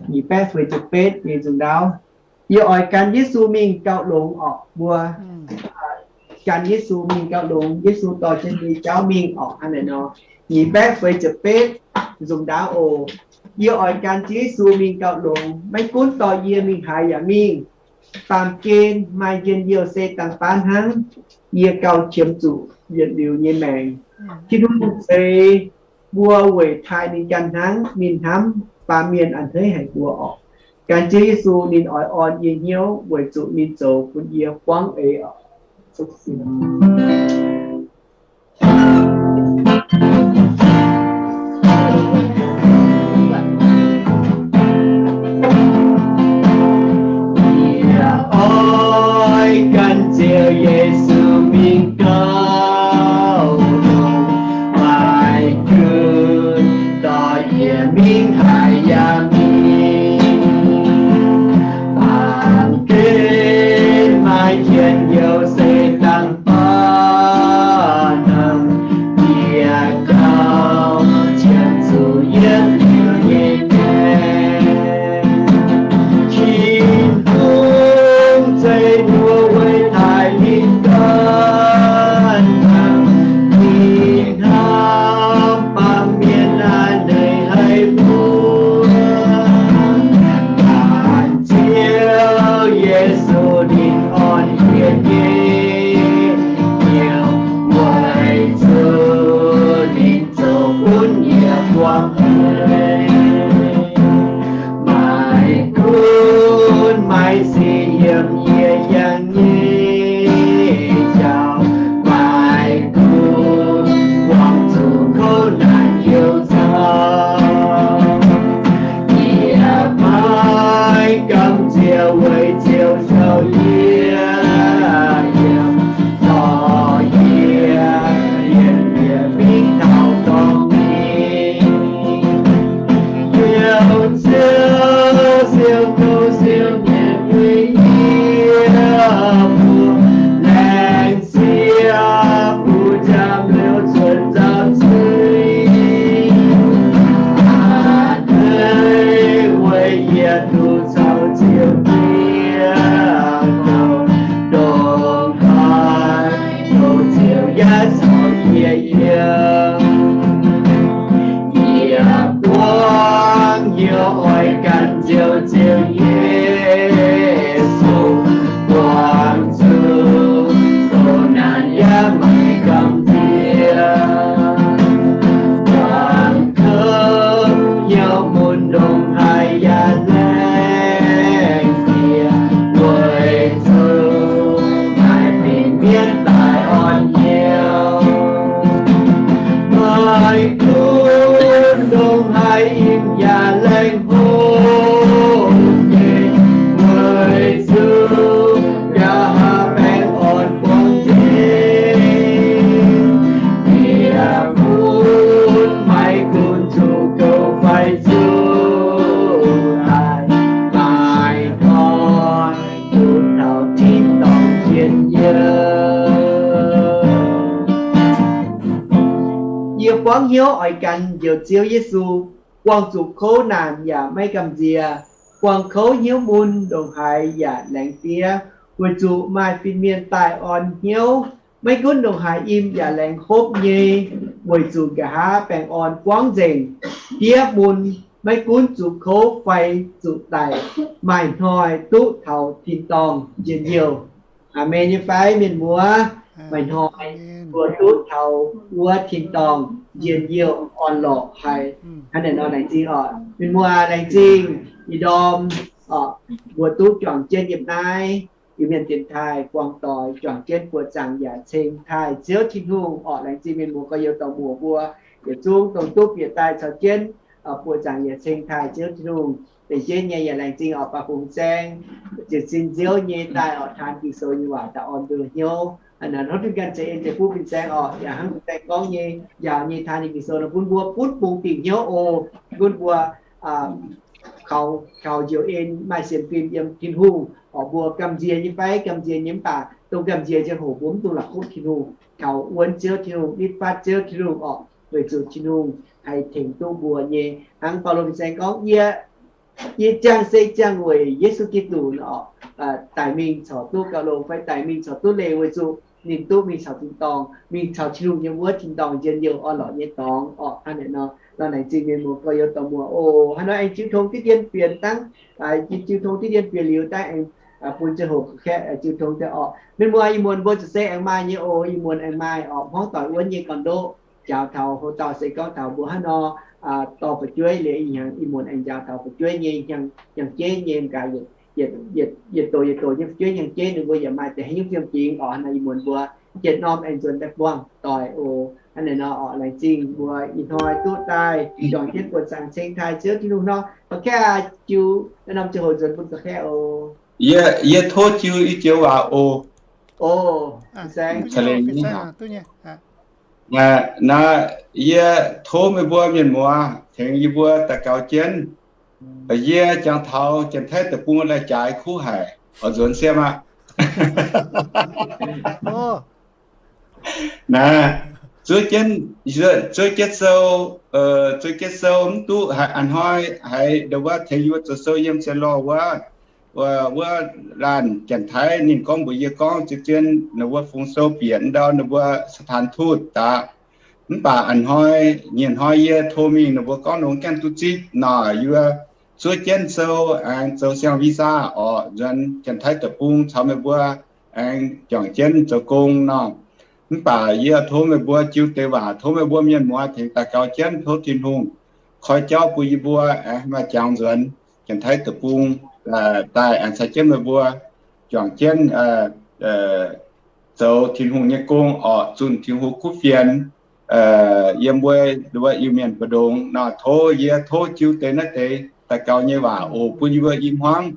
Nyic baeqv feix ziepc betv nyei nzung ndaauv. Yie oix gan Yesu mingh gauh longx oc. Mbuo gan Yesu mingh gauh longx. Yesu dorh jienv nyei jauv mingh oc. Hnangv naaic nor, nyic baeqv feix ziepc betv nzung ndaauv oc. Yie oix gan Yesu mingh gauh longx. Maiv gunv dorh yie mingh haaix yaac mingh. Baamh gen maaih njien-youh se dangh baav hnangv. Yie gauh qiemx zuqc yietc liuz nyei maengc. Tin-Hungh ceix mbuo weic taaih ninh ganh hnangv. Ninh hnamv baamh mienh a'hneiv haic mbuo oc. Gan Ziouv Yesu ninh oix orn yie hnyouv weic zuqc ninh zoux bun yie buangv eix oc. Yie oix gan Ziouv Yesu mingh gauh longx, maiv gunv dorh yie mingh haaix yaac mingh. Baamh gen maaih njien-youh se dangh baav hnangv. Yie gauh qiemx zuqc yietc liuz nyei maengc. Tin-Hungh ceix mbuo weic taaih ninh ganh hnangv. Ninh hnamv baamh mienh a'hneiv haic mbuo. Gan Ziouv Yesu ninh orn yie nyei hnyouv, weic zuqc ninh zoux bun yie buangv eix. yie yangh nyei jauv, maaih kuv buangh zuqc kouv naanc youz caux. Yie maiv gamh nziex weic ziouc zoux yie yiem, dorh yie mienh mingh taux dorngx mingh. Ziouv, Ziouv, Ziouv kouv, Ziouv nyienz nyei yie mbuo, laengz zingh mbuo jangx liuz cunx nzauh zuiz. Aa, weic yie duqv caux Ziouv diev zoux, ndongc haaix zoux Ziouv yaac caux yie yiem. Yie buangv hnyouv oix ganh njoux Ziouv Yesu, buangh zuqc kouv naanc yaac maiv gamh nziex. Buangh kouv hnyouv mun ndongc haaix yaac laengz zingh, weic zuqc maaih fin-mienh daaih orn hnyouv. Maaih gunv ndongc haaix im yaac laengz hopv nyei, weic zuqc nqa'haav baengh orn buangv nzengc. Yie gunv maiv gunv zuqc gouv fai zuqc daic, maaih hnoi duqv taux tin-dorngh njien-youh. Yie buangv hnyouv oix ganh njoux Ziouv Yesu, buangh zuqc kouv naanc yaac maiv gamh nziex, buangh kouv hnyouv mun ndongc haaix yaac laengz diev, weic zuqc maaih fin-mienh daaih orn hnyouv. Maiv gunv ndongc haaix im yaac laengz hopv nyei, weic zuqc nqa'haav baengh orn buangv nzengc. Diev mun, maiv gunv zuqc kouv fai zuqc daic, maaih hnoi duqv taux tin-dorngh njien-youh. Aamen nyei fai, mienh muoz? Maaih hnoi mbuo duqv taux wuov tin-dorngh njien-youh orn-lorqc haic. Hnangv naaiv nor laengz zingh oc mienh muoz, laengz zingh ih ndorm mbuo duqv juangc jienv yiem naaiv Iu-Mienh dienx taaih buangh doic, juangc jienv buoqc zaangc yaac ceng taaih Ziouv Tin-Hungh orqc. Laengz zingh mienh muoz gorx-youz dorc muoc mbuo yietc zungv dongh duqv bieqc daaih caux jienv buoqc zaangc yaac ceng taaih Ziouv Tin-Hungh. Dengc jienv nyei yaac laengz zingh orqc, baac fungx saeng ziouc sin Ziouv nyei daaih orqc, taan Ging-Sou nyei waac daaih orn mbuo hnyouv. Hnangv naaiv hnangv dunh ganh ceix en ceix fuqv fin saeng orqc, yaac hnangv fin saeng gorngv nyei, njaaux nyei taan nyei Ging-Sou nor bun mbuo butv bungx dingc hnyouv oc. Bun mbuo kaux njoux en maaih sienx fim yiem Tin-Hungh orqc. Mbuo gamh nziex nyei fai? Gamh nziex nyei, mv baac dongh gamh nziex ziangh hoc mbuo mv dungx la'kuqv Tin-Hungh, kaux wuonv Ziouv Tin-Hungh, nitv fatv Ziouv Tin-Hungh orqc, weic zuqc Tin-Hungh haih tengx duqv mbuo nyei. Hnangv Baulo fin saeng gorngv, yie, yie ziangh se ziangh weic Yesu Giduc orqc, daic mingh corc duqv gauh longx fai daic mingh corc duqv leih, weic zuqc ninh duqv mingh caux tin-dorngh, mingh caux Tin-Hungh nyei wuov tin-dorngh njien-youh orn-lorqc nyei dorngx orqc. Hnangv naaiv nor, laengz zingh mienh muoz gorx-youz dorc muoc oc. Hnangv nor aengx jiu tong diqv dien fienx dangv, jiu tong diqv dien fienx liuz dangv aengx bun ziangh hoc kaeqv jiu tong daaih orqc. Mienh muoz, ih muonz mbuo ziouc se aengx maaih nyei oc. Ih muonz aengx maaih orqc, hmuangv doic wuonv nyei gorn-ndoqv, njaaux taux hlo dauh se gorngv taux mbuo hnangv nor dorh fu'jueiv liuz, ih hnyangx ih muonz aengx njaaux taux fu'jueiv nyei hnyangx-jeiv nyei, m'gaax yietc doz yietc doz nyei fu'jueiv hnyangx-jeiv ninh mbuo yaac maaih deix haaix nyungc fiem-fingx orqc. Hnangv nor ih muonz mbuo yietc norm aengx nzuonx daaih buangh doic oc. Hnangv naaiv nor orqc, laengz zingh mbuo ih hnoi duqv daaih juangc jienv buoqc zaangc ceng taaih Ziouv Tin-Hungh nor. Ga'kaeqv jiu, norm ziangh hoc nzuonx bun ga'kaeqv oc. Yie, yie tov jiu i joux waac oc. Naaiv, yie tov meih mbuo mienh muoz tengx yie mbuo daux gaux jienv. Yie jangx taux Janx-Taiv deic-bung lai-jaaix kuv haic, oix nzuonx sieqv aqv. Naaiv, zuov jienv, zuov jienv sou, zuov jienv sou mv duqv haiz a'hnoi haiz ndau wuov tengx yie mbuo zoux sou yiem sien lorh wuov, wuov laanh Janx-Taiv ninh gorngv mbuox yie gorngv zien-zien ninh mbuo fungx sou bieqc ndau ninh mbuo ສະຖານທູດ daaih. Mv baac a'hnoi, nyic hnoi yie tov mingh ninh mbuo gorngv ninh mbuo gaengh duqv zipv nor, yie zuov jienv sou aengx zoux siang-visa orqc, nzuonx Janx-Taiv deic-bung caux meih mbuo aengx juangc jienv zoux gong nor. Mv baac yie tov meih mbuo jiu deix waac, tov meih mbuo mienh muoz tengx daux gaux jienv, tov Tin-Hungh koi jauv bun yie mbuo aengx maaih jangx nzuonx Janx-Taiv deic-bung daaih aengx caux jienv meih mbuo juangc jienv zoux Tin-Hungh nyei gong orqc, zunh Tin-Hungh kuv fienx yiem mbuo nduov Iu-Mienh mbu'ndongx nor, tov yie tov jiu deix naaiv deix daux gaux nyei waac oc bun yie mbuo i hmuangv.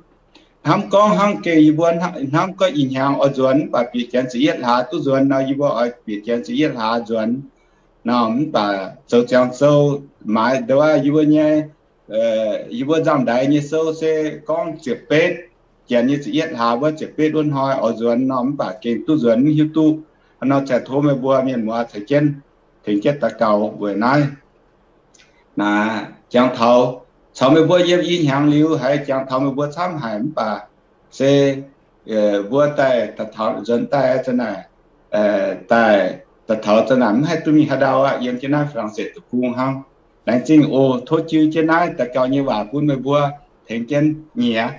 Hnamv gorngv hnangv gengh yie mbuo hnamv gorngv ih hnyangx oix nzuonx mv baac bieqc janx ziepc yietv hlaax duqv nzuonx nor, yie mbuo oix bieqc janx ziepc yietv hlaax nzuonx nor, mv baac zoux ziangx sou maaiz nduov yie mbuo nyei, yie mbuo nzangv-ndaix nyei sou se gorngv ziepc betv, janx nyei ziepc yietv hlaax wuov ziepc betv wuov hnoi oix nzuonx nor, mv baac gengh duqv nzuonx mv hiuv duqv. Hnangv nor ziouc tov meih mbuo mienh muoz caux jienv tengx jienv daux gaux weic naaiv. Naaiv jangx taux, caux meih mbuo yiem i hnyangx liuz haiz jangx taux meih mbuo camv haic mv baac se mbuo daaih da'taux nzuonx daaih za'naaic, daaih da'taux za'naaic mv haih duqv mingh haaix ndau aqv, yiem jienv naaiv Faa^lang^setc deic-bung hnangv. Laengz zingh oc. Tov jiu jienv naaiv daux gaux nyei waac bun meih mbuo tengx jienv nyiex.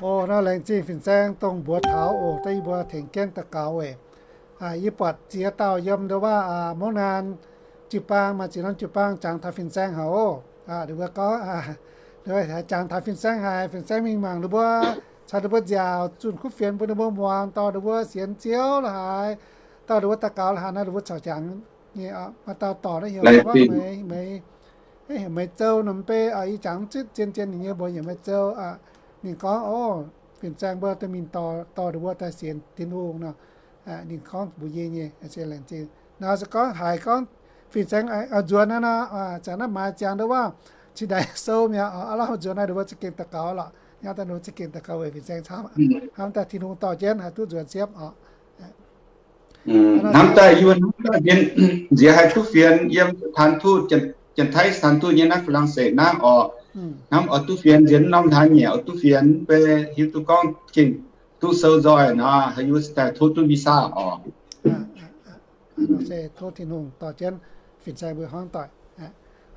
Oc, nor laengz zingh fin-saeng dongh mbuox taux oc, dongh yie mbuo tengx jienv daux gaux weic. Yie buatc ziex dauh yiem nduov waac mungv naanc jiu-baang, maaih ziex norm jiu-baang jangx taux fin-saeng haic oc. Ninh mbuo gorngv, jangx taux fin-saeng haic, fin-saeng mingh mangc ninh mbuo, caux ninh mbuo nziaauc zunh kuv fienx bun ninh mbuo muangx, dorh ninh mbuo sienx Ziouv la'haaix, dorh ninh mbuo daux gaux la'haaix nor, ninh mbuo corc jangx nyei. Maaih dauh dorc naaiv heuc Meix, Meix Zou nor, mv bei yie jangx zitv zien zien ninh nyei mbuox heuc Meix Zou. Ninh gorngv, o, fin-saeng mbuo dorh mingh dorh, dorh ninh mbuo daaih sienx Tin-Hungh nor. Ninh gorngv mbuox yie nyei, se laengz zingh. Nor se gorngv haiz gorngv fin-saeng oix nzuonx naaiv nor, zanc naaiv maaiz ziangx nduov waac cingx daaih sou mi'aqv, aav lauh nzuonx naaiv ninh mbuo za'gengh daux gaux lorqc. Hnangv daaih ninh mbuo za'gengh daux gaux weic fin-saeng camv. Hnamv daaih Tin-Hungh dorh jienv haih duqv nzuonx siepv oc. Hnamv daaih yie hnamv daaih nziex haih duqv fienx yiem Satan Tuv, Janx-Taiv Satan Tuv nyei naaiv Faa^lang^setc naaiv oc. Hnamv oix duqv fienx nziex norm hlaax nyieqc oix duqv fienx mv bei hiuv duqv gorngv gengh duqv sou nzoih nor, haaix yie daaih tov duqv visa oc. Se tov Tin-Hungh dorh jienv fin-saeng mbuo hnangv doic.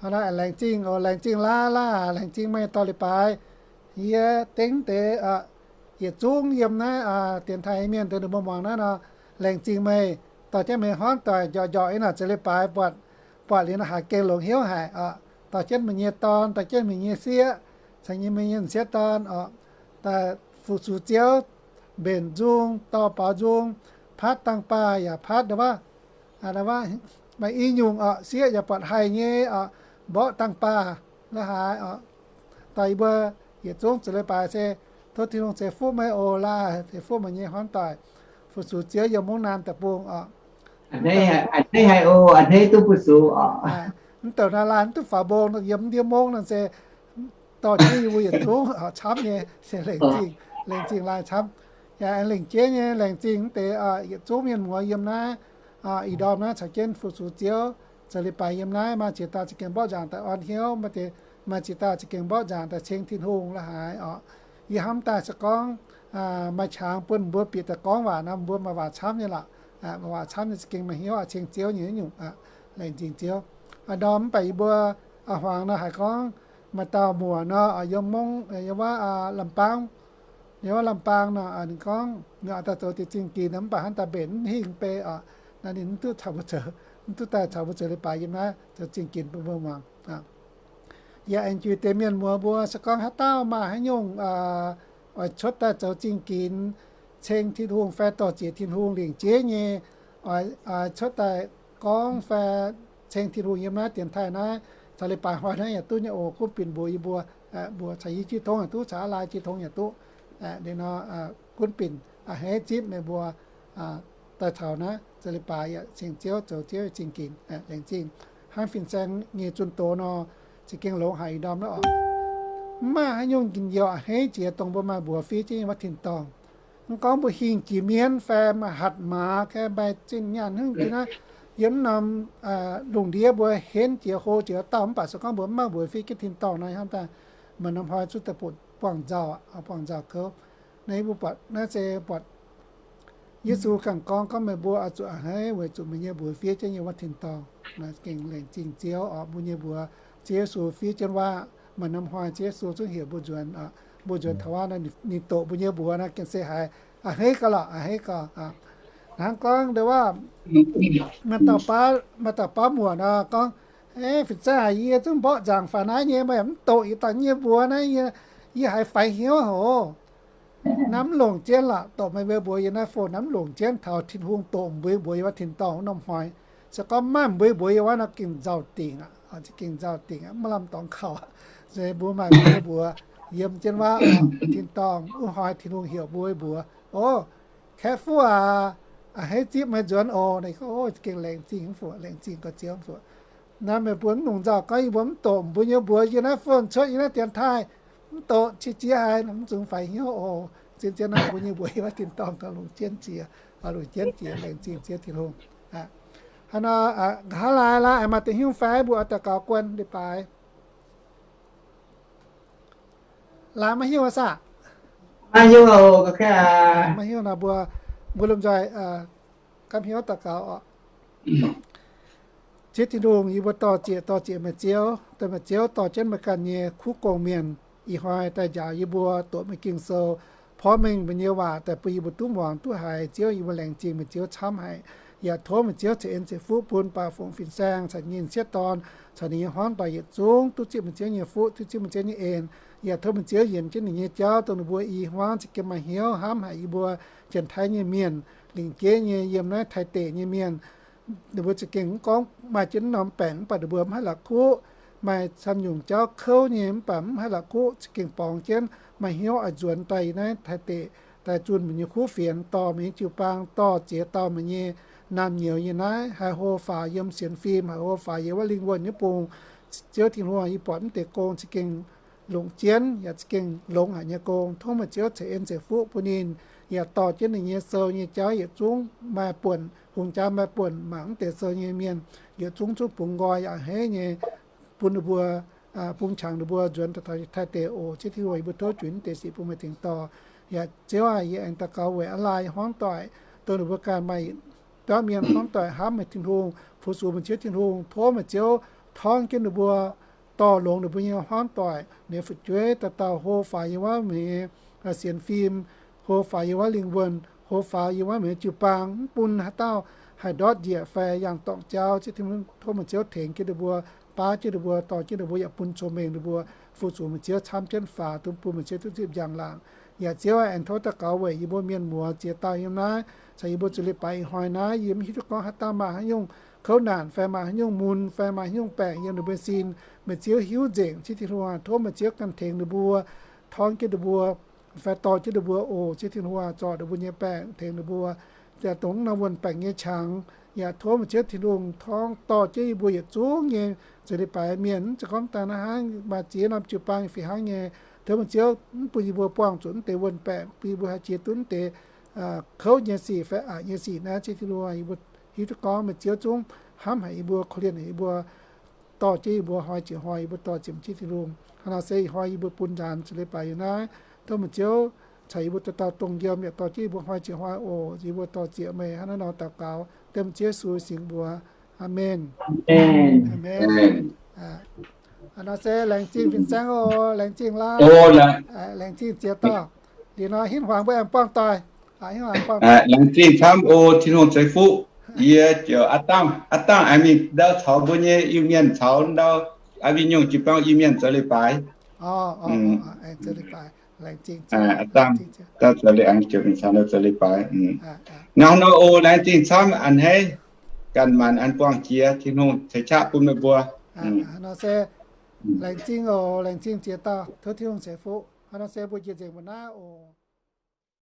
Hnangv naaiv laengz zingh oc, laengz zingh laav laav, laengz zingh meih dorh leiz-baaix. Yie dengv deix yietc zungv yiem naaiv dienx taaih mienh deix ninh mbuo muangx naaiv nor, laengz zingh meih dorh jienv meih hnangv doic njorqc njorqc ih naaic zeix leiz-baaix buatc, buatc liuz naaiv haiz gengh longx hnyouv haic oc. Dorh jienv meih nyei dorn, dorh jienv meih nyei sieqv, caux nyei meih nyei m'sieqv dorn oc, daaih fu-sux Ziouv, mbenc nzung, dorh baaux nzung, paatv dangh baaih yaac paatv maaih i nyungc oc, sieqv yaac buatc haih nyei oc, mborqv dangh baaih la'haaix oc. Daaih yie mbuo yietc zungv zeix leiz-baaix se tov Tin-Hungh ceix fuqv meih oc laaih, ceix fuqv meih nyei hnamv doic, fu-sux Ziouv yiem mungv naamh deic-bung oc. A'hneiv haic oc, a'hneiv duqv fu-sux oc. Mv douc naaiv laaih mv duqv faaux mbong, yiem ndiev mungv nor se dorh jienv yie mbuo yietc zungv camv nyei, se laengz zingh, laengz zingh laaih camv. Yaac aengx lengc jeiv nyei laengz zingh mv deix yietc zungv mienh muoz yiem naaiv ih ndorm naaiv caux jienv fu-sux Ziouv, zeix leiz-baaix yiem naaiv. Maaih ziex dauh za'gengh mborqv nzaangc daaih orn hnyouv, maaih ziex dauh za'gengh mborqv nzaangc daaih ceng Tin-Hungh la'haaix oc. Yie hnamv daaih se gorngv maaih qangx bun mbuo bieqc daaih gorngv waac nor, mbuo maaih waac camv nyei lorqc. Maaih waac camv nyei za'gengh maaih hnyouv ceng Ziouv nyei nyungc. Laengz zingh Ziouv. Ndorm mv baac yie mbuo hmuangx nor haiz gorngv maaih dauh muoc nor, yiem mungv, yiem wuov Lambaang, yiem wuov Lambaang nor, ninh gorngv ninh oix daaih zoux deix zingh ginx, mv baac hnangv daaih mbenc mv hingh bei oc. Naaiv ninh mv duqv caux mbuo zoux, mv duqv daaih caux mbuo zoux leiz-baaix yiem naaiv zoux zingh ginx bun mbuo muangx. Yaac aengx juix deix mienh muoz mbuo se gorngv haaix dauh maaih haaix nyungc oix cuotv daaih zoux zingh ginx ceng Tin-Hungh fai dorh ziex Tin-Hungh lingc jeiv nyei, oix cuotv daaih gorngv fai ceng Tin-Hungh yiem naaiv dienx taaih naaiv, caux leiz-baaix hnoi naaiv yaac duqv nyei oc. Gunv binc mbuox yie mbuo, mbuox caux yie jiu tong yaac duqv, caux aav lai jiu tong yaac duqv. Liuz nor, gunv binc a'hneiv zipv meih mbuo daaih taux naaiv zoux leiz-baaix yaac ceng Ziouv, zoux Ziouv zingh ginx. Laengz zingh. Hnangv fin-saeng nyei zunh doz nor, za'gengh longx haic ih ndorm naaiv oc. Mv maaih haaix nyungc njien-youh a'hneiv jiex dongh mbuo maaih mbuox fiev jienv nyei wuov tin-dorngh. Mv gorngv mbuo hingh jiex mienv fai maaih hatc maaz, fai maaih zinh nyaanh hingh jiex naaiv, yiem mv norm lungh ndiev mbuo henv jiex hlo jiex dauh, mv baac se gorngv mbuo mv maaih mbuox fiev jienv tin-dorngh nor, hnamv daaih maaih norm hnoi zuqc daaih buangh nzauh, buangh nzauh kouv. Naaiv mbuo buatc naaiv se buatc Yesu ganh gorngv, gorngv meih mbuo oix zuqc a'hneiv weic zuqc meih nyei mbuox fiev jienv nyei wuov tin-dorngh. Gengh laengz zingh Ziouv oc, mbuo nyei mbuox Ziouv Yesu fiev jienv waac. Maaih norm hnoi Ziouv Yesu zungv heuc mbuo nzuonx, mbuo nzuonx taux wuov nor, ninh doqc mbuo nyei mbuox nor, gengh se haiz a'hneiv gau lorqc, a'hneiv gau. Hnangv gorngv ndo wuov, maaih dauh baav muoc nor gorngv, fin-saeng aac, yie zungv mborqv nzaangc faaux naaiv nyei, meih mv doqc yie dangh nyei mbuox naaiv, yie, Yie haiz faix hnyouv hoc. Naaiv mv longc jienv lorqc, doqc meih mbuo mbuox yie naaiv fon naaiv mv longc jienv taux Tin-Hungh doqc mbuo mbuox yie wuov tin-dorngh wuov norm hnoi. Se gorngv maiv mbuo mbuox yie wuov nor gengh nzauh dingc aqv, gengh nzauh dingc aqv, maiv lamh dorngx kaux aqv. Se mbuo maaih mbuo mbuox yiem jienv wuov tin-dorngh wuov hnoi Tin-Hungh heuc mbuo mbuox, O, Kaeqv-Fuqv aac, a'hneiv zipv meih nzuonx oc. Ninh gorngv, O, gengh laengz zingh mv fungc, laengz zingh gorx-ziouv mv fungc. Naaiv meih mbuo mv longc nzauh gorngv yie mbuo mv doqc mbuo nyei mbuox yie naaiv fon cuotv yie naaiv dienx taaih, mv doqc qiex jiez haic, mv zungx faix hnyouv oc. Zien-zien naaiv mbuo nyei mbuox yie wuov tin-dorngh gauh longc jienv jiex, longc jienv jiex, laengz zingh Ziouv Tin-Hungh. Hnangv nor, nqa'haav laai, laai aengx maaih deix hnyouv fai mbuo oix daux gaux guon leiz-baaix. Laai maiv hiuv saah? Maiv hiuv nor mbuo, mbuo lomh nzoih gapv hnyouv daux gaux oc. Ziouv Tin-Hungh, yie mbuo dor-ziec, dor-ziec meih Ziouv, dor-ziec meih Ziouv dorh jienv meih ganh nyei kuv gong-mienh ih hnoi daaih njaaux yie mbuo doqc meih Ging-Sou, porv mengh meih nyei waac daaih bun yie mbuo duqv muangx duqv haiz. Ziouv, yie mbuo laengz zingh meih Ziouv camv haic, yaac tov meih Ziouv ceix en ceix fuqv bun baaux fongc fin-saeng caux ninh nyei sieqv dorn caux ninh nyei hmuangv doic yietc zungv duqv zipv meih Ziouv nyei fuqv, duqv zipv meih Ziouv nyei en. Yaac tov meih Ziouv yienc jienv ninh nyei jauv dongh ninh mbuo i hmuangv za'gengh maaih hnyouv hnamv haic yie mbuo, janx-taiv nyei mienh, lingc jeiv nyei, yiem naaiv Taiv deic nyei mienh. Ninh mbuo za'gengh mv gorngv maaih jienv norm baengc mv baac ninh mbuo mv haih la'kuqv, maaih camv nyungc jauv kouv nyei mv baac mv haih la'kuqv, za'gengh borngz jienv maaih hnyouv oix nzuonx daaih yiem naaiv Taiv deic daaih zunh meih nyei kuv fienx, dorh meih nyei jiu-baang, dorh ziex dauh meih nyei naamh nyouz yiem naaiv, haih hlo faaux yiem sienx fim, haih hlo faaux yiem wuov lingh wuonh nyei bung. Ziouv Tin-Hungh, yie buatc mv deix gong za'gengh longc jienv yaac za'gengh longx haic nyei gong. Tov meih Ziouv ceix en ceix fuqv bun ninh, yaac dorh jienv ninh nyei sou nyei jauv yietc zungv maaih buonc, hungh jaa maaih buonc mangc mv deix sou nyei mienh yietc zungv zuqc bungx nqoi yaac a'hneiv nyei bun ninh mbuo, bun qangx ninh mbuo nzuonx daaih taux Taiv deic oc. Ziouv Tin-Hungh, yie mbuo tov juix mv deix sic bun meih tengx dorh. Yaac Ziouv aah, yie aengx daux gaux weic a'laai hmuangv doic, dongh ninh mbuo ganh maaih biauv mienh hmuangv doic hnamv meih Tin-Hungh, fu-sux meih Ziouv Tin-Hungh. Tov meih Ziouv torngv jienv ninh mbuo, dorh longx ninh mbuo nyei hmuangv doic, ninh fu'jueiv dauh dauh hlo faaux yiem wuov meih nyei sienx fim, hlo faaux yiem wuov lingh wuonh, hlo faaux yiem wuov meih nyei jiu-baang, mv bun haaix dauh haih ndortv njiec fai yangh dorngc jauv. Ziouv Tin-Hungh, tov meih Ziouv tengx jienv ninh mbuo, baav jienv ninh mbuo, dorh jienv ninh mbuo, yaac bun cong-mengh ninh mbuo, fu-sux meih Ziouv camv jienv faaux, dongh bun meih Ziouv duqv zipv njang-laangc. Yaac Ziouv aah, aengx tov daux gaux weic yie mbuo mienh muoz ziex dauh yiem naaiv, caux yie mbuo zuqc leiz-baaix ih hnoi naaiv, yie mv hiuv duqv gorngv haaix dauh maaih haaix nyungc kouv naanc fai maaih haaix nyungc mun fai maaih haaix nyungc baengc yiem ninh mbuo sin. Meih Ziouv hiuv nzengc. Ziouv Tin-Hungh aah, tov meih Ziouv ganh tengx ninh mbuo, torngv jienv ninh mbuo, fai dorh jienv ninh mbuo oc. Ziouv Tin-Hungh aah, zorc ninh mbuo nyei baengc tengx ninh mbuo, yaac dongh norm wuonh baengc nyei qangx. Yaac tov meih Ziouv Tin-Hungh torngv dorh jienv yie mbuo yietc zungv nyei zuqc leiz-baaix mienh, mv zeiz gorngv daaih naaiv hnangv, maaih ziex norm jiu-baang fih hnangv nyei. Tov meih Ziouv mv bun yie mbuo buangh zuqc mv deix wuonh baengc, bun yie mbuo haih jiex duqv mv deix kouv nyei sic fai aqc nyei sic naaiv. Ziouv Tin-Hungh, yie mbuo hiuv duqv gorngv meih Ziouv zungv hnamv haic yie mbuo, korv-lienh haic yie mbuo, dorh jienv yie mbuo hnoi jiex hnoi yie mbuo dorh ziepc Ziouv Tin-Hungh. Hnangv nor se ih hnoi yie mbuo bun nzaanx zuqc leiz-baaix yiem naaiv. Tov meih Ziouv caux yie mbuo dauh dauh dongh yiem yaac dorh jienv yie mbuo hnoi jiex hnoi oc. Yie mbuo dorh ziepc meih hnangv naaiv nor daux gaux dengv Ziouv Yesu nyei singx mbuox. Aamen. Aamen. Hnangv nor se laengz zingh fin-saeng oc, laengz zingh laai. Laengz zingh ziex dauh. Liuz nor hinv hmuangx mbuo aengx buangh doic. Laengz zingh camv oc, Tin-Hungh ceix fuqv. Yie ziouc aav dangh, aav dangh aengx mingh ndau caux mbuo nyei Iu-Mienh caux ndau, aa, Win Nyungh jiu-baang Iu-Mienh zoux leiz-baaix. Aav dangh, dangh zoux leiz, aengx ziouc mingh caux ndau zoux leiz-baaix. Hnangv nor oc, laengz zingh camv, a'hneiv ganh maanc an buangh jiex, Tin-Hungh ceix qaqv bun meih mbuo. Hnangv nor se laengz zingh oc, laengz zingh ziex dauh, tov Tin-Hungh ceix fuqv. Hnangv nor se mbuo jiex nzengc mbuo naaiv oc.